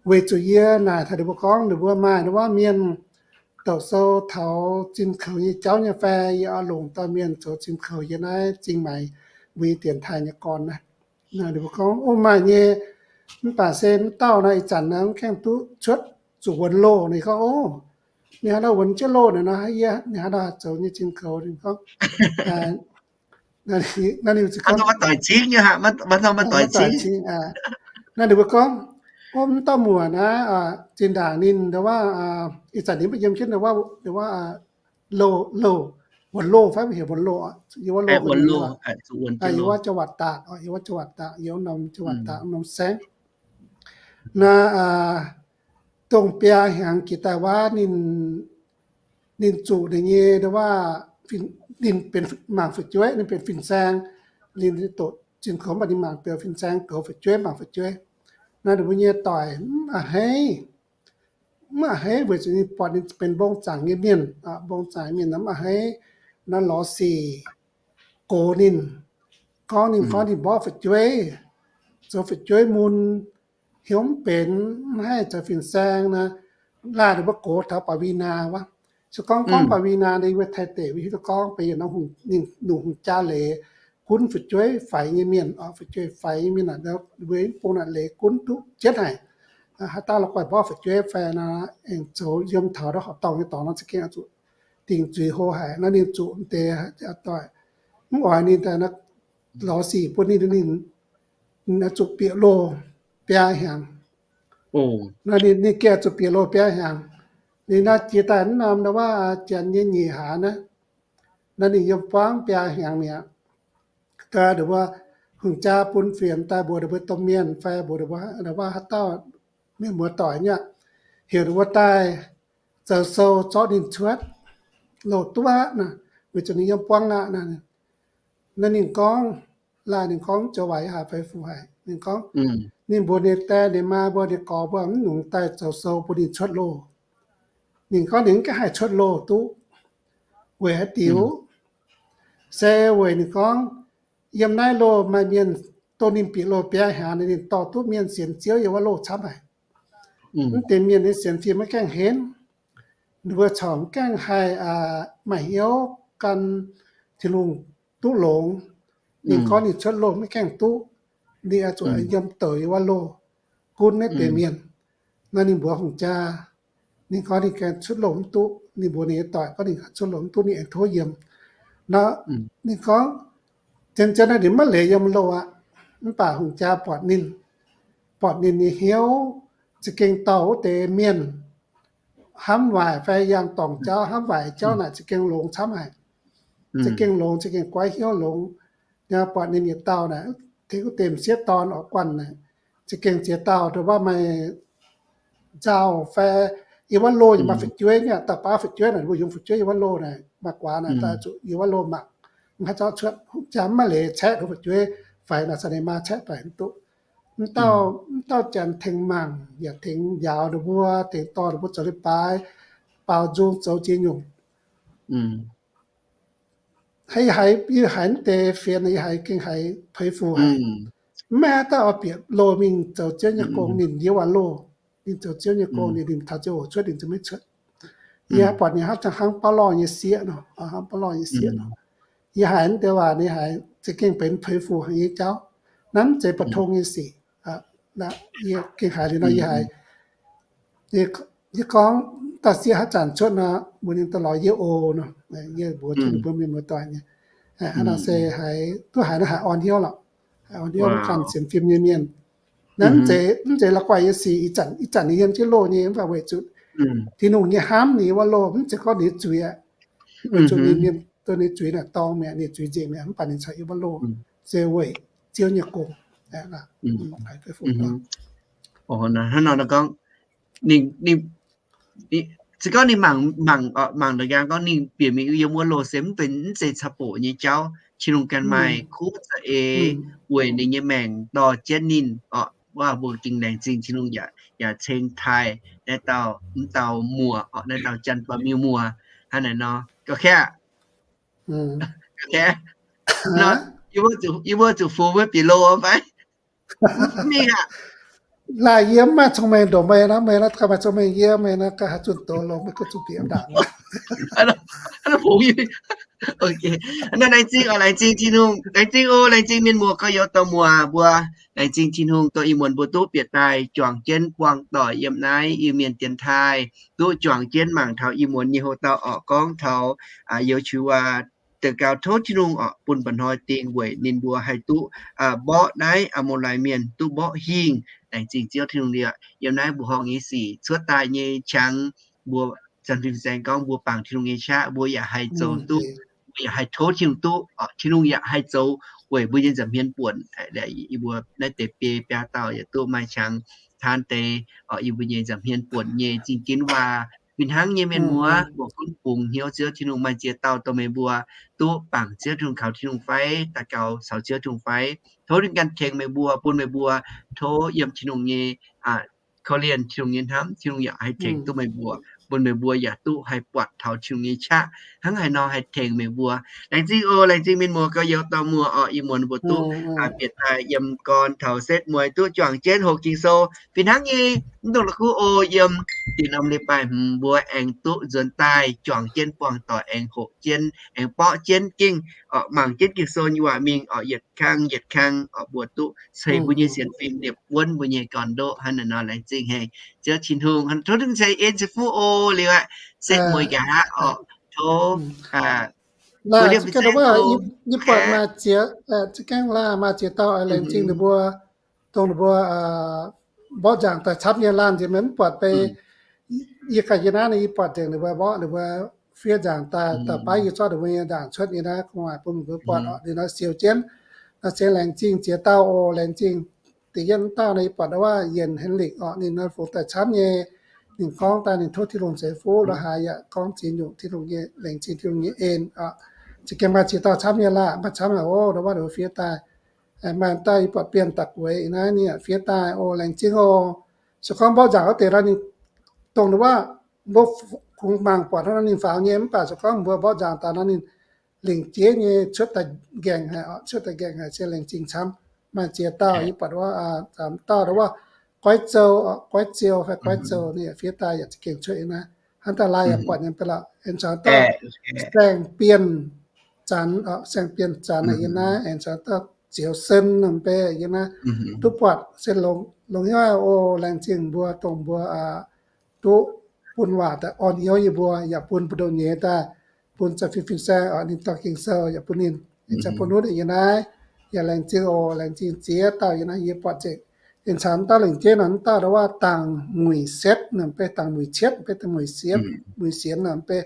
weic zuqc yie naaic taux ninh mbuo gorngv ninh mbuo maaih ndau wuov mienh doqc sou taux zinh koux nyei jauv nyei fai, yie oix longc dauh mienh zoux zinh koux yiem naaiv zingh maaiz mbuo nyei dienx taaih nyei gorn naaiv. Ninh mbuo gorngv, o, maaih nyei, mv baac se mv dauh nor ih zanc naaiv mv gaengh duqv cuotv zuqc wuonx loh. Ninh gorngv, o, ninh haaix nor wuonx jienv loh naaic nor, yie, ninh haaix nor zoux nyei zinh koux. Ninh gorngv, naaiv ninh mbuo gorngv, naaiv ninh mbuo gorngv, o, mv dauh muoc naaiv, zinh ndaangc ninh ndau wuov, ih zanc ninh mbuo yiem jienv ndau wuov, ndau wuov, loh, loh, wuonx loh fai mv heuc wuonx loh, yiem wuov loh, yiem wuov จังหวัดตาก, yiem wuov จังหวัดตาก, yiem wuov norm จังหวัดตาก norm saengv. Naaiv dongh biaa hnyangx jiex daaih wuov, ninh zuqc ninh nyei ndau wuov, ninh benx mangc fu'jueiv, ninh benx fin-saeng, ninh doqc zinh koux mv baac ninh mangc biaux fin-saeng goux fu'jueiv, mangc fu'jueiv. Naaiv ninh mbuo nyei doic mv a'hneiv, mv a'hneiv weic zuqc ninh buatc ninh benx mbong zaangc nyei mienh, mbong zaangc mienh mv a'hneiv, naaiv lorz sic gox ninh, gorngv ninh, gorngv ninh mborqv fu'jueiv, zoux fu'jueiv mun, hnyouv mv benx, mv haih zoux fin-saeng naaiv. Laah, ninh mbuo gox taux Baac Wi Naa wuov. Se gorngv gorngv Baac Wi Naa, ninh mbuo Taiv deic mbuo hiuv duqv gorngv benx yietc norm hungh, ninh longc hungh jaa leiz gunv fu'jueiv faix nyei mienh, fu'jueiv faix nyei mienh, mbuo mv bung naaic leiz gunv duqv jienv haic. Haaix dauh la'guaih mborqv fu'jueiv fai nor, aengx zoux yiem taux ndau horqc dorngh nyei dorngx nor za'gengh oix zuqc dingc zuiz hlo haic. Naaiv ninh zuqc deix doic mv oix ninh daaih lorz sic bun ninh, ninh oix zuqc bieqc loh. biaa hnyangx. Nor ninh, ninh gengh zuqc bieqc loh biaa hnyangx. Ninh naaiv jiex daaih mv norm ndau wuov janx nyei nyeic hlaax naaiv, nor ninh yiem buangv biaa hnyangx mi'aqv. Daaih ndongc mbuo hungh jaa bun fienx daaih mbuox ninh mbuo domh mienh fai mbuox ninh mbuo ndau wuov haaix dauh mienh muoz doic nyei, heuc ninh mbuo daaih zoux sou zorqv ninh cuotv loh duqv aqv nor, weic zuqc ninh yiem buangv aqv nor. Naaiv ninh gorngv, laaic ninh gorngv joux waac yie haiz feix fuc haic. Ninh gorngv, ninh mbuox ninh die ninh maa mbuo, ninh gorx mbuo mv nungx daaih zoux sou bun ninh cuotv loh. Ninh gorngv ninh mv gaengh haih cuotv loh duqv. Weic haaix diuc? Se weic ninh gorngv, yiem naaiv loh maaih mienh, dongh ninh bieqc loh biaa hnyangx, ninh dorh duqv mienh sienx Ziouv yiem wuov loh camv haic. Mv deix mienh nyei sienx fim maiv gaengh henv. Ninh mbuo corc mv gaengh haih maaih hnyouv gan Tin-Hungh duqv longx. Ninh gorngv ninh cuotv loh maiv gaengh duqv, ninh oix zuqc yiem douc yiem wuov loh gunv naaiv deix mienh. Nor ninh mbuox hungh jaa, ninh gorngv ninh ganh cuotv loh mv duqv. Ninh mbuox ninh nyei doic gorngv ninh ganh cuotv loh mv duqv, ninh aengx tov yiem. Nor ninh gorngv, zien-zien naaiv ninh maiv leiz yiem loh aqv. Mv baac hungh jaa buatc ninh, buatc ninh nyei hnyouv za'gengh dorh wuov deix mienh hnamv waaic fai yangh dorngc jauv hnamv waaic jauv naaic za'gengh longx camv haic. Za'gengh longx, za'gengh goiv hnyouv longx. Yaac buatc ninh yietc dauh naaic, tengx wuov deix m'sieqv dorn oix guanh naaic, za'gengh ziex dauh ndongc wuov maaih nzauh fai yiem wuov loh nyei maaih fu'jueiv nyei, dauh baav fu'jueiv naaic, mbuo yungz fu'jueiv yiem wuov loh naaic, maaih guaax naaic, daaih zuqc yiem wuov loh mangc, mv haih zorqv cuotv. Jangx maiv leiz caeqv ninh fu'jueiv faix naaic, caux ninh maa caeqv faix mv duqv. Mv dauh, mv dauh janx tengx mangc yaac tengx njaaux ninh mbuo, tengx dorh ninh mbuo zoux leiz-baaix, baaux nzung zoux ziex nyungc. Haiz, yie haiz mv deix fienx, yie haiz gengh haiz peix fuc haic. Mv maaih haaix dauh oix bieqc loh mingh zoux Ziouv nyei gong, ninh yiem waac loh, ninh zoux Ziouv nyei gong, ninh, ninh taux ziangh hoc cuotv ninh za'gengh maiv cuotv. Yie buatc ninh hnangv, hnangv bauv lorh nyei sieqv nor, hnangv bauv lorh nyei sieqv nor. Yie haiz mv deix waac ninh haiz za'gengh benx peix fuc haic nyei jauv. Naaiv mv zeiz mbu'ndongx nyei sic. Yie gengh haiz liuz nor yie haiz, yie gorngv dauh sieqv haaix zanc cuotv nor, mbuox ninh daaih lorz yie oc nor. Yie mbuox jienv ninh mbuo mienh muoz-doic nyei. Hnangv naaic se haiz duqv haiz naaiv haiz orn hnyouv lorqc. Haiz orn hnyouv ganh sienx fim nyei mienh. Naaiv mv zeiz, mv zeiz la'guaih nyei sic. Ih zanc, ih zanc ninh yiem jienv loh nyei, mv baac weic zuqc Tin-Hungh nyei hnamv ninh wuov loh, mv zeiz gorngv ninh nyei zuiz aqv. Weic zuqc ninh mienh, dongh ninh zuiz naaic dorngx mi'aqv, ninh zuiz nzengc mi'aqv, mv baac ninh caux yie wuov loh se weic Ziouv nyei gong. Hnangv nor gorngv, ninh, ninh, se gorngv ninh mangc, mangc, mangc da'nqaang gorngv ninh bieqc mingh yiem wuov loh se mv benx, mv zeiz caux boc nyei jauv. Tin-Hungh ganh maaih kuv za'eix weic ninh nyei maengc dorh jienv ninh oc. Waac mbuo gengh laengz zingh Tin-Hungh yaac, yaac ceng taaih naaiv dauh, mv dauh muoc oc, naaiv dauh Janx-Baeqc Miuh muoc hnangv naaiv nor. Ga'katv, ga'katv, yie mbuo zuqc, yie mbuo zuqc fungx wuov bieqc loh fai? Mingh aqv. Laaic yie mv maaih cong-mengh ndongc meih naaiv, meih naaiv gauh maaih cong-mengh, yie meih naaiv gauh haaix zunh doz longx, meih gauh zuqc bieqc ndaangc. Laengz zingh oc, laengz zingh Tin-Hungh, laengz zingh oc, laengz zingh mienh muoz gorx-youz dorh muoc mbuo. Laengz zingh Tin-Hungh dorh ih muonz mbuo duqv bieqc daaih juangc jienv buangh doic yiem naaiv Iu-Mienh dienx taaih, duqv juangc jienv mangc taux ih muonz nyei houx-dauh orqc, gorngv taux youz qiux waac daux gaux tov Tin-Hungh orqc bun mba'hnoi dingh weic ninh mbuo haih duqv mborqv naaiv Aa^mo^lai Mienh, duqv mborqv hingh. Laengz zingh Ziouv Tin-Hungh liuz, yiem naaiv mbuoqc horngh nyei sic cuotv daaih nyei qangx, mbuo zanc fin saeng gorngv mbuo bangc Tin-Hungh nyei qaqv, mbuo yaac haih zoux duqv, mbuo yaac haih tov Tin-Hungh duqv, Tin-Hungh yaac haih zoux weic mbuo nyei nza'hmien buonc. Yie mbuo naaiv deix biei biaa dauh yaac duqv maaih qangx taan deix yie mbuo nyei nza'hmien buonc nyei zingh ginv waac. Fih hnangv nyei mienh muoz, mbuo gunv bungx hnyouv Ziouv Tin-Hungh maaih ziex dauh dongh meih mbuo duqv bangc Ziouv Tin-Hungh, kaux Tin-Hungh fai daux gaux caux Ziouv Tin-Hungh fai, tov ninh ganh tengx meih mbuo, bun meih mbuo tov yiem Tin-Hungh nyei korv-lienh, Tin-Hungh nyei hnamv, Tin-Hungh yaac haih tengx duqv meih mbuo, bun meih mbuo yaac duqv haih buatc taux Tin-Hungh nyei qaqv hnangv haaix nor haih tengx meih mbuo. Laengz zingh oc, laengz zingh mienh muoz gorx-youz dorh muoc orqc, ih muonz mbuo duqv bieqc daaih yiem gorn taux setv mueiz duqv juangc jienv hoqc Ging-Sou. Fih hnangv nyei, mv dungx la'kuqv oc, yiem dinh norm leiz-baaix hmz mbuo aengx duqv nzuonx daaih juangc jienv buangh doic, aengx hoqc jienv, aengx borqv jienv Ging, mangc jienv Ging-Sou nyei waac mingh orqc, yietc kang yietc kang orqc, mbuo duqv ceix mbuo nyei sienx fim liepc wuonv mbuo nyei gorn-ndoqv hnangv naaiv nor. Laengz zingh haic Ziouv Tin-Hungh. Tov Tin-Hungh ceix en ceix fuqv oc. Liuz aqv, setv mueiz nqa'haav orqc, tov mbuo liemh za'gengh maaih ziex, za'gengh maaih ziex dauh oix laengz zingh ninh mbuo dongh ninh mbuo mborqv nzaangc daaih camv nyei laanh nziex mienh mv buatc beiv. Yie ganh yie naaiv ninh yie buatc nzengc ninh mbuo mborqv ninh mbuo fiev nzaangc daaih, daaih baav yie zorqv ninh mbuo nyei nzaangc cuotv nyei naaiv gu'nguaaic bun mbuo buatc oc. Ninh nor siou jienv, nor se laengz zingh ziex dauh oc. Laengz zingh da'yietv dauh naaiv yie buatc wuov Yienc Henlix oc, ninh nor fungx daaih camv nyei. Ninh gorngv daaih ninh tov Tin-Hungh ceix fuqv lo haaix yaac gorngv ziex nyungc Tin-Hungh nyei, laengz zingh Tin-Hungh nyei en oc. Za'gengh maaih ziex dauh camv nyei laanh, maaih camv aqv oc, ndo wuov ninh mbuo fiev daaih. Maaih dauh yie buatc Bienh Da'guaix yiem naaiv ninh yaac fiev daaih oc, laengz zingh oc. Se gorngv mborqv nzaangc wuov deix nor ninh dongh ndo wuov mbuo kungx mangc buatc hnangv nor ninh faaux nyei, mv baac se gorngv mbuo mborqv nzaangc daaih nor ninh lingc jeiv nyei cuotv daaih nqaengc haic, cuotv daaih nqaengc haic se laengz zingh camv. Maaih ziex dauh yie buatc wuov, dauh ndo wuov Goiv Zou, Goiv Ziou fai Goiv Zou ninh yaac fiev daaih yaac za'gengh cuotv yiem naaiv. Hnangv daaih laaix yaac buatc nyei mv bei lorqc. Aengx caux dauh Saeng Bienh Zanx, Saeng Bienh Zanx yiem naaiv, aengx caux dauh Ziouc Sen norm bei yiem naaiv. Duqv buatc se longx hnyouv oc. Laengz zingh mbuo dongh mbuo duqv bun waac daaih orn hnyouv yie mbuo, yaac bun mbu'ndongx nyei daaih bun Za'fin Fin-Saeng oc, ninh dorh Ging-Sou yaac bun ninh, ninh ziouc bun wuov yiem naaiv. Yaac laengz zingh oc, laengz zingh ziex dauh yiem naaiv yie buatc nzengc. Aengx caux dauh lengc jeiv nor, dauh ndo wuov Dangc Muic Setv norm bei, Dangc Muic Cietv, Muic Sienx norm bei,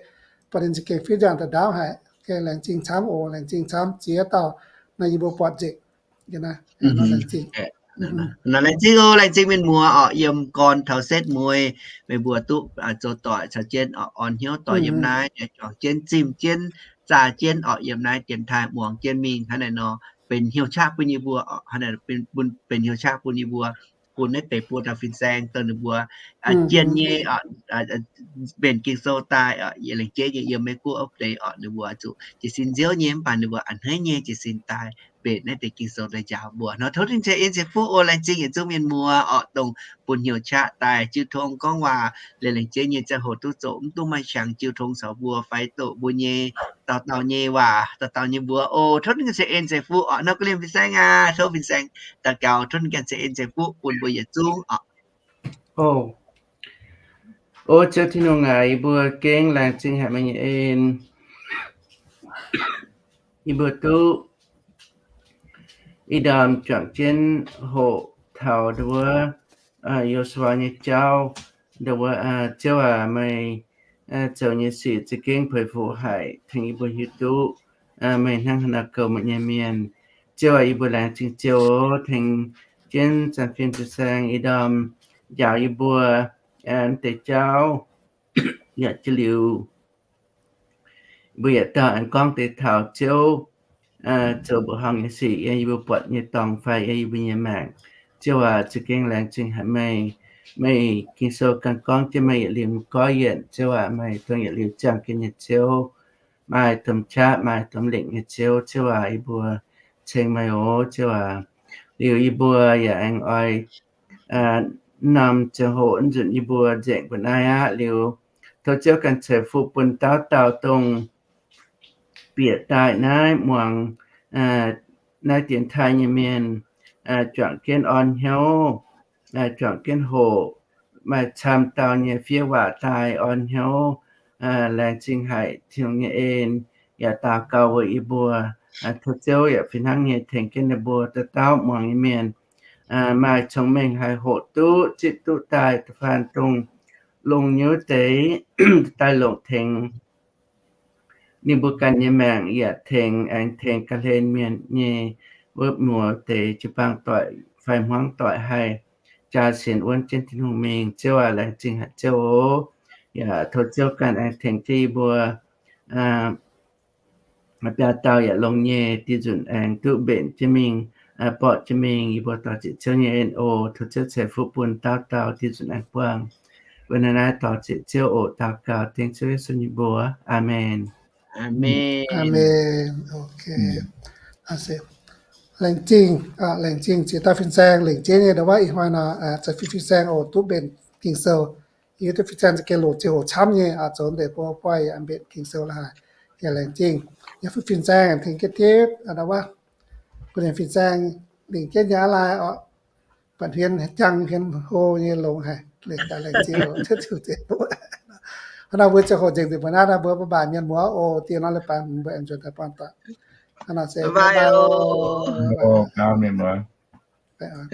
buatc ninh za'gengh fiev nzaangc daaih ndaauv haic. Laengz zingh camv oc, laengz zingh camv ziex dauh naaiv yie mbuo buatc nzengc. Laengz zingh oc, laengz zingh mienh muoz oc, yiem gorn taux setv mueiz meih mbuo duqv zoux doic caux jienv oc, orn hnyouv doic yiem naaiv, juangc jienv zimh jienv zaah jienv oc, yiem naaiv dienx taaih muangx jienv mingh hnangv naaiv nor, benx hnyouv qaqv bun yie mbuo oc, hnangv naaiv benx hnyouv qaqv bun yie mbuo, bun naaiv deix buo dauh fin-saeng dongh ninh mbuo jienh nyei mbenc Ging-Sou daaih oc, yie laengz jeiv nyei yiem Meiv Guoqv wuov deix oc, ninh mbuo zuqc jiez sin nziouv nyei mv baac ninh mbuo a'hneiv nyei jiez sin daaih mbenc naaiv deix Ging-Sou daaih njaaux mbuo nor. Tov Tin-Hungh ceix en ceix fuqv oc. Laengz zingh yietc zungv mienh muoz oc, dongh bun hnyouv qaqv daaih jiu tong gorngv waac, laengz jeiv nyei ziangh hoc duqv zoqc mv duqv maaih qangx jiu tong caux mbuo fai doqc mbuo nyei dauh dauh nyei waac, dauh dauh nyei mbuox oc. Tov Tin-Hungh ceix en ceix fuqv oc. Nor ga'lienh fin-saeng aac, tov fin-saeng daux gaux, tov Tin-Hungh ceix en ceix fuqv bun mbuo yietc zungv oc. O, Ziouv Tin-Hungh aac, yie mbuo gengh laengz zingh haic meih nyei en. Yie mbuo duqv ih ndorm juangc jienv hoqc taux ndo wuov Yo^su^waa nyei jauv, ndo wuov, Ziouv aac, meih zoux nyei sic za'gengh puix fuqv haic, tengx yie mbuo hiuv duqv meih hnangv haaix nor goux meih nyei mienh. Ziouv aac, yie mbuo laengz zingh Ziouv tengx jienv Za'fin fin-saeng ih ndorm njaaux yie mbuo deix jauv yaac jiex liuz mbuo yietc dauh aengx gorngv deix taux Ziouv zoux mbuoqc horngh nyei sic yiem yie mbuo buatc nyei dorngx fai yiem yie mbuo nyei maengc. Ziouv aac, za'gengh laengz zingh haic meih. Meih Ging-Sou ganh gorngv jienv meih yietc liuz mv goiv yienc. Ziouv aac, meih dongh yietc liuz ziangh jienv nyei Ziouv, maaih domh qaqv maaih domh lengc nyei Ziouv. Ziouv aac, yie mbuo ceng meih oc, Ziouv aac. Liuz yie mbuo yaac aengx oix norm ziangh hoc nzunc yie mbuo nzengc mbuo naaiv aqv. Liuz tov Ziouv ganh ceix fuqv bun dauh dauh dongh bieqc daaih naaiv muangx naaiv dienx taaih nyei mienh, juangc jienv orn hnyouv, juangc jienv hoqc, maaih camv dauh nyei fiev waac daaih orn hnyouv. Laengz zingh haic Tin-Hungh nyei en, yaac daux gaux weic yie mbuo. Tov Ziouv yaac fih hnangv nyei tengx jienv ninh mbuo dauh dauh muangx nyei mienh maaih cong-mengh haih hoqc duqv zipv duqv daaih da'faanh dongh longx nyuv deix daaih longc tengx ninh mbuo ganh nyei maengc, yaac tengx aengx tengx ga'hlen mienh nyei wuov muoz deix jiu-baang doic fai hmuangv doic haih jaa sienx wuonv jienv Tin-Hungh mingh. Ziouv aac, laengz zingh haic Ziouv oc. Yaac tov Ziouv ganh aengx tengx jienv yie mbuo biaa dauh yaac longx nyei, dieh nzunc aengx duqv mbenc jienv mingh, borqv jienv mingh. Yie mbuo dorh ziec Ziouv nyei en oc. Tov Ziouv ceix fuqv bun dauh dauh dieh nzunc aengx buangh. Mbuo naaiv naaiv dorh ziec Ziouv oc. Daux gaux dengv Ziouv Yesu nyei mbuox. Aamen. Aamen. Laengz zingh, laengz zingh ziex dauh fin-saeng lengc jeiv nyei ndo wuov ih hnoi nor, za'fin fin-saeng oc duqv mbenc Ging-Sou. Yie duqv fin-saeng za'gengh longc ziangh hoc camv nyei, zoux deix bun wuov guai yaac mbenc Ging-Sou la'haaix. Yaac laengz zingh yie fin-saeng tengx jienv diev ndo wuov, bun ninh fin-saeng lengc jeiv nyei aqv lai oc. Buatc hmien jangx hmien hlo nyei longx haic, lengc daaih laengz zingh oc. Hnangv naaiv mbuo ziangh hoc nzengc nzengc mbuo naaiv, mbuo bye bye mienh muoz oc. Dieh nor leiz-baaix mbuo aengx nzuonx daaih buangh doic. Hnangv naaiv se bye bye oc.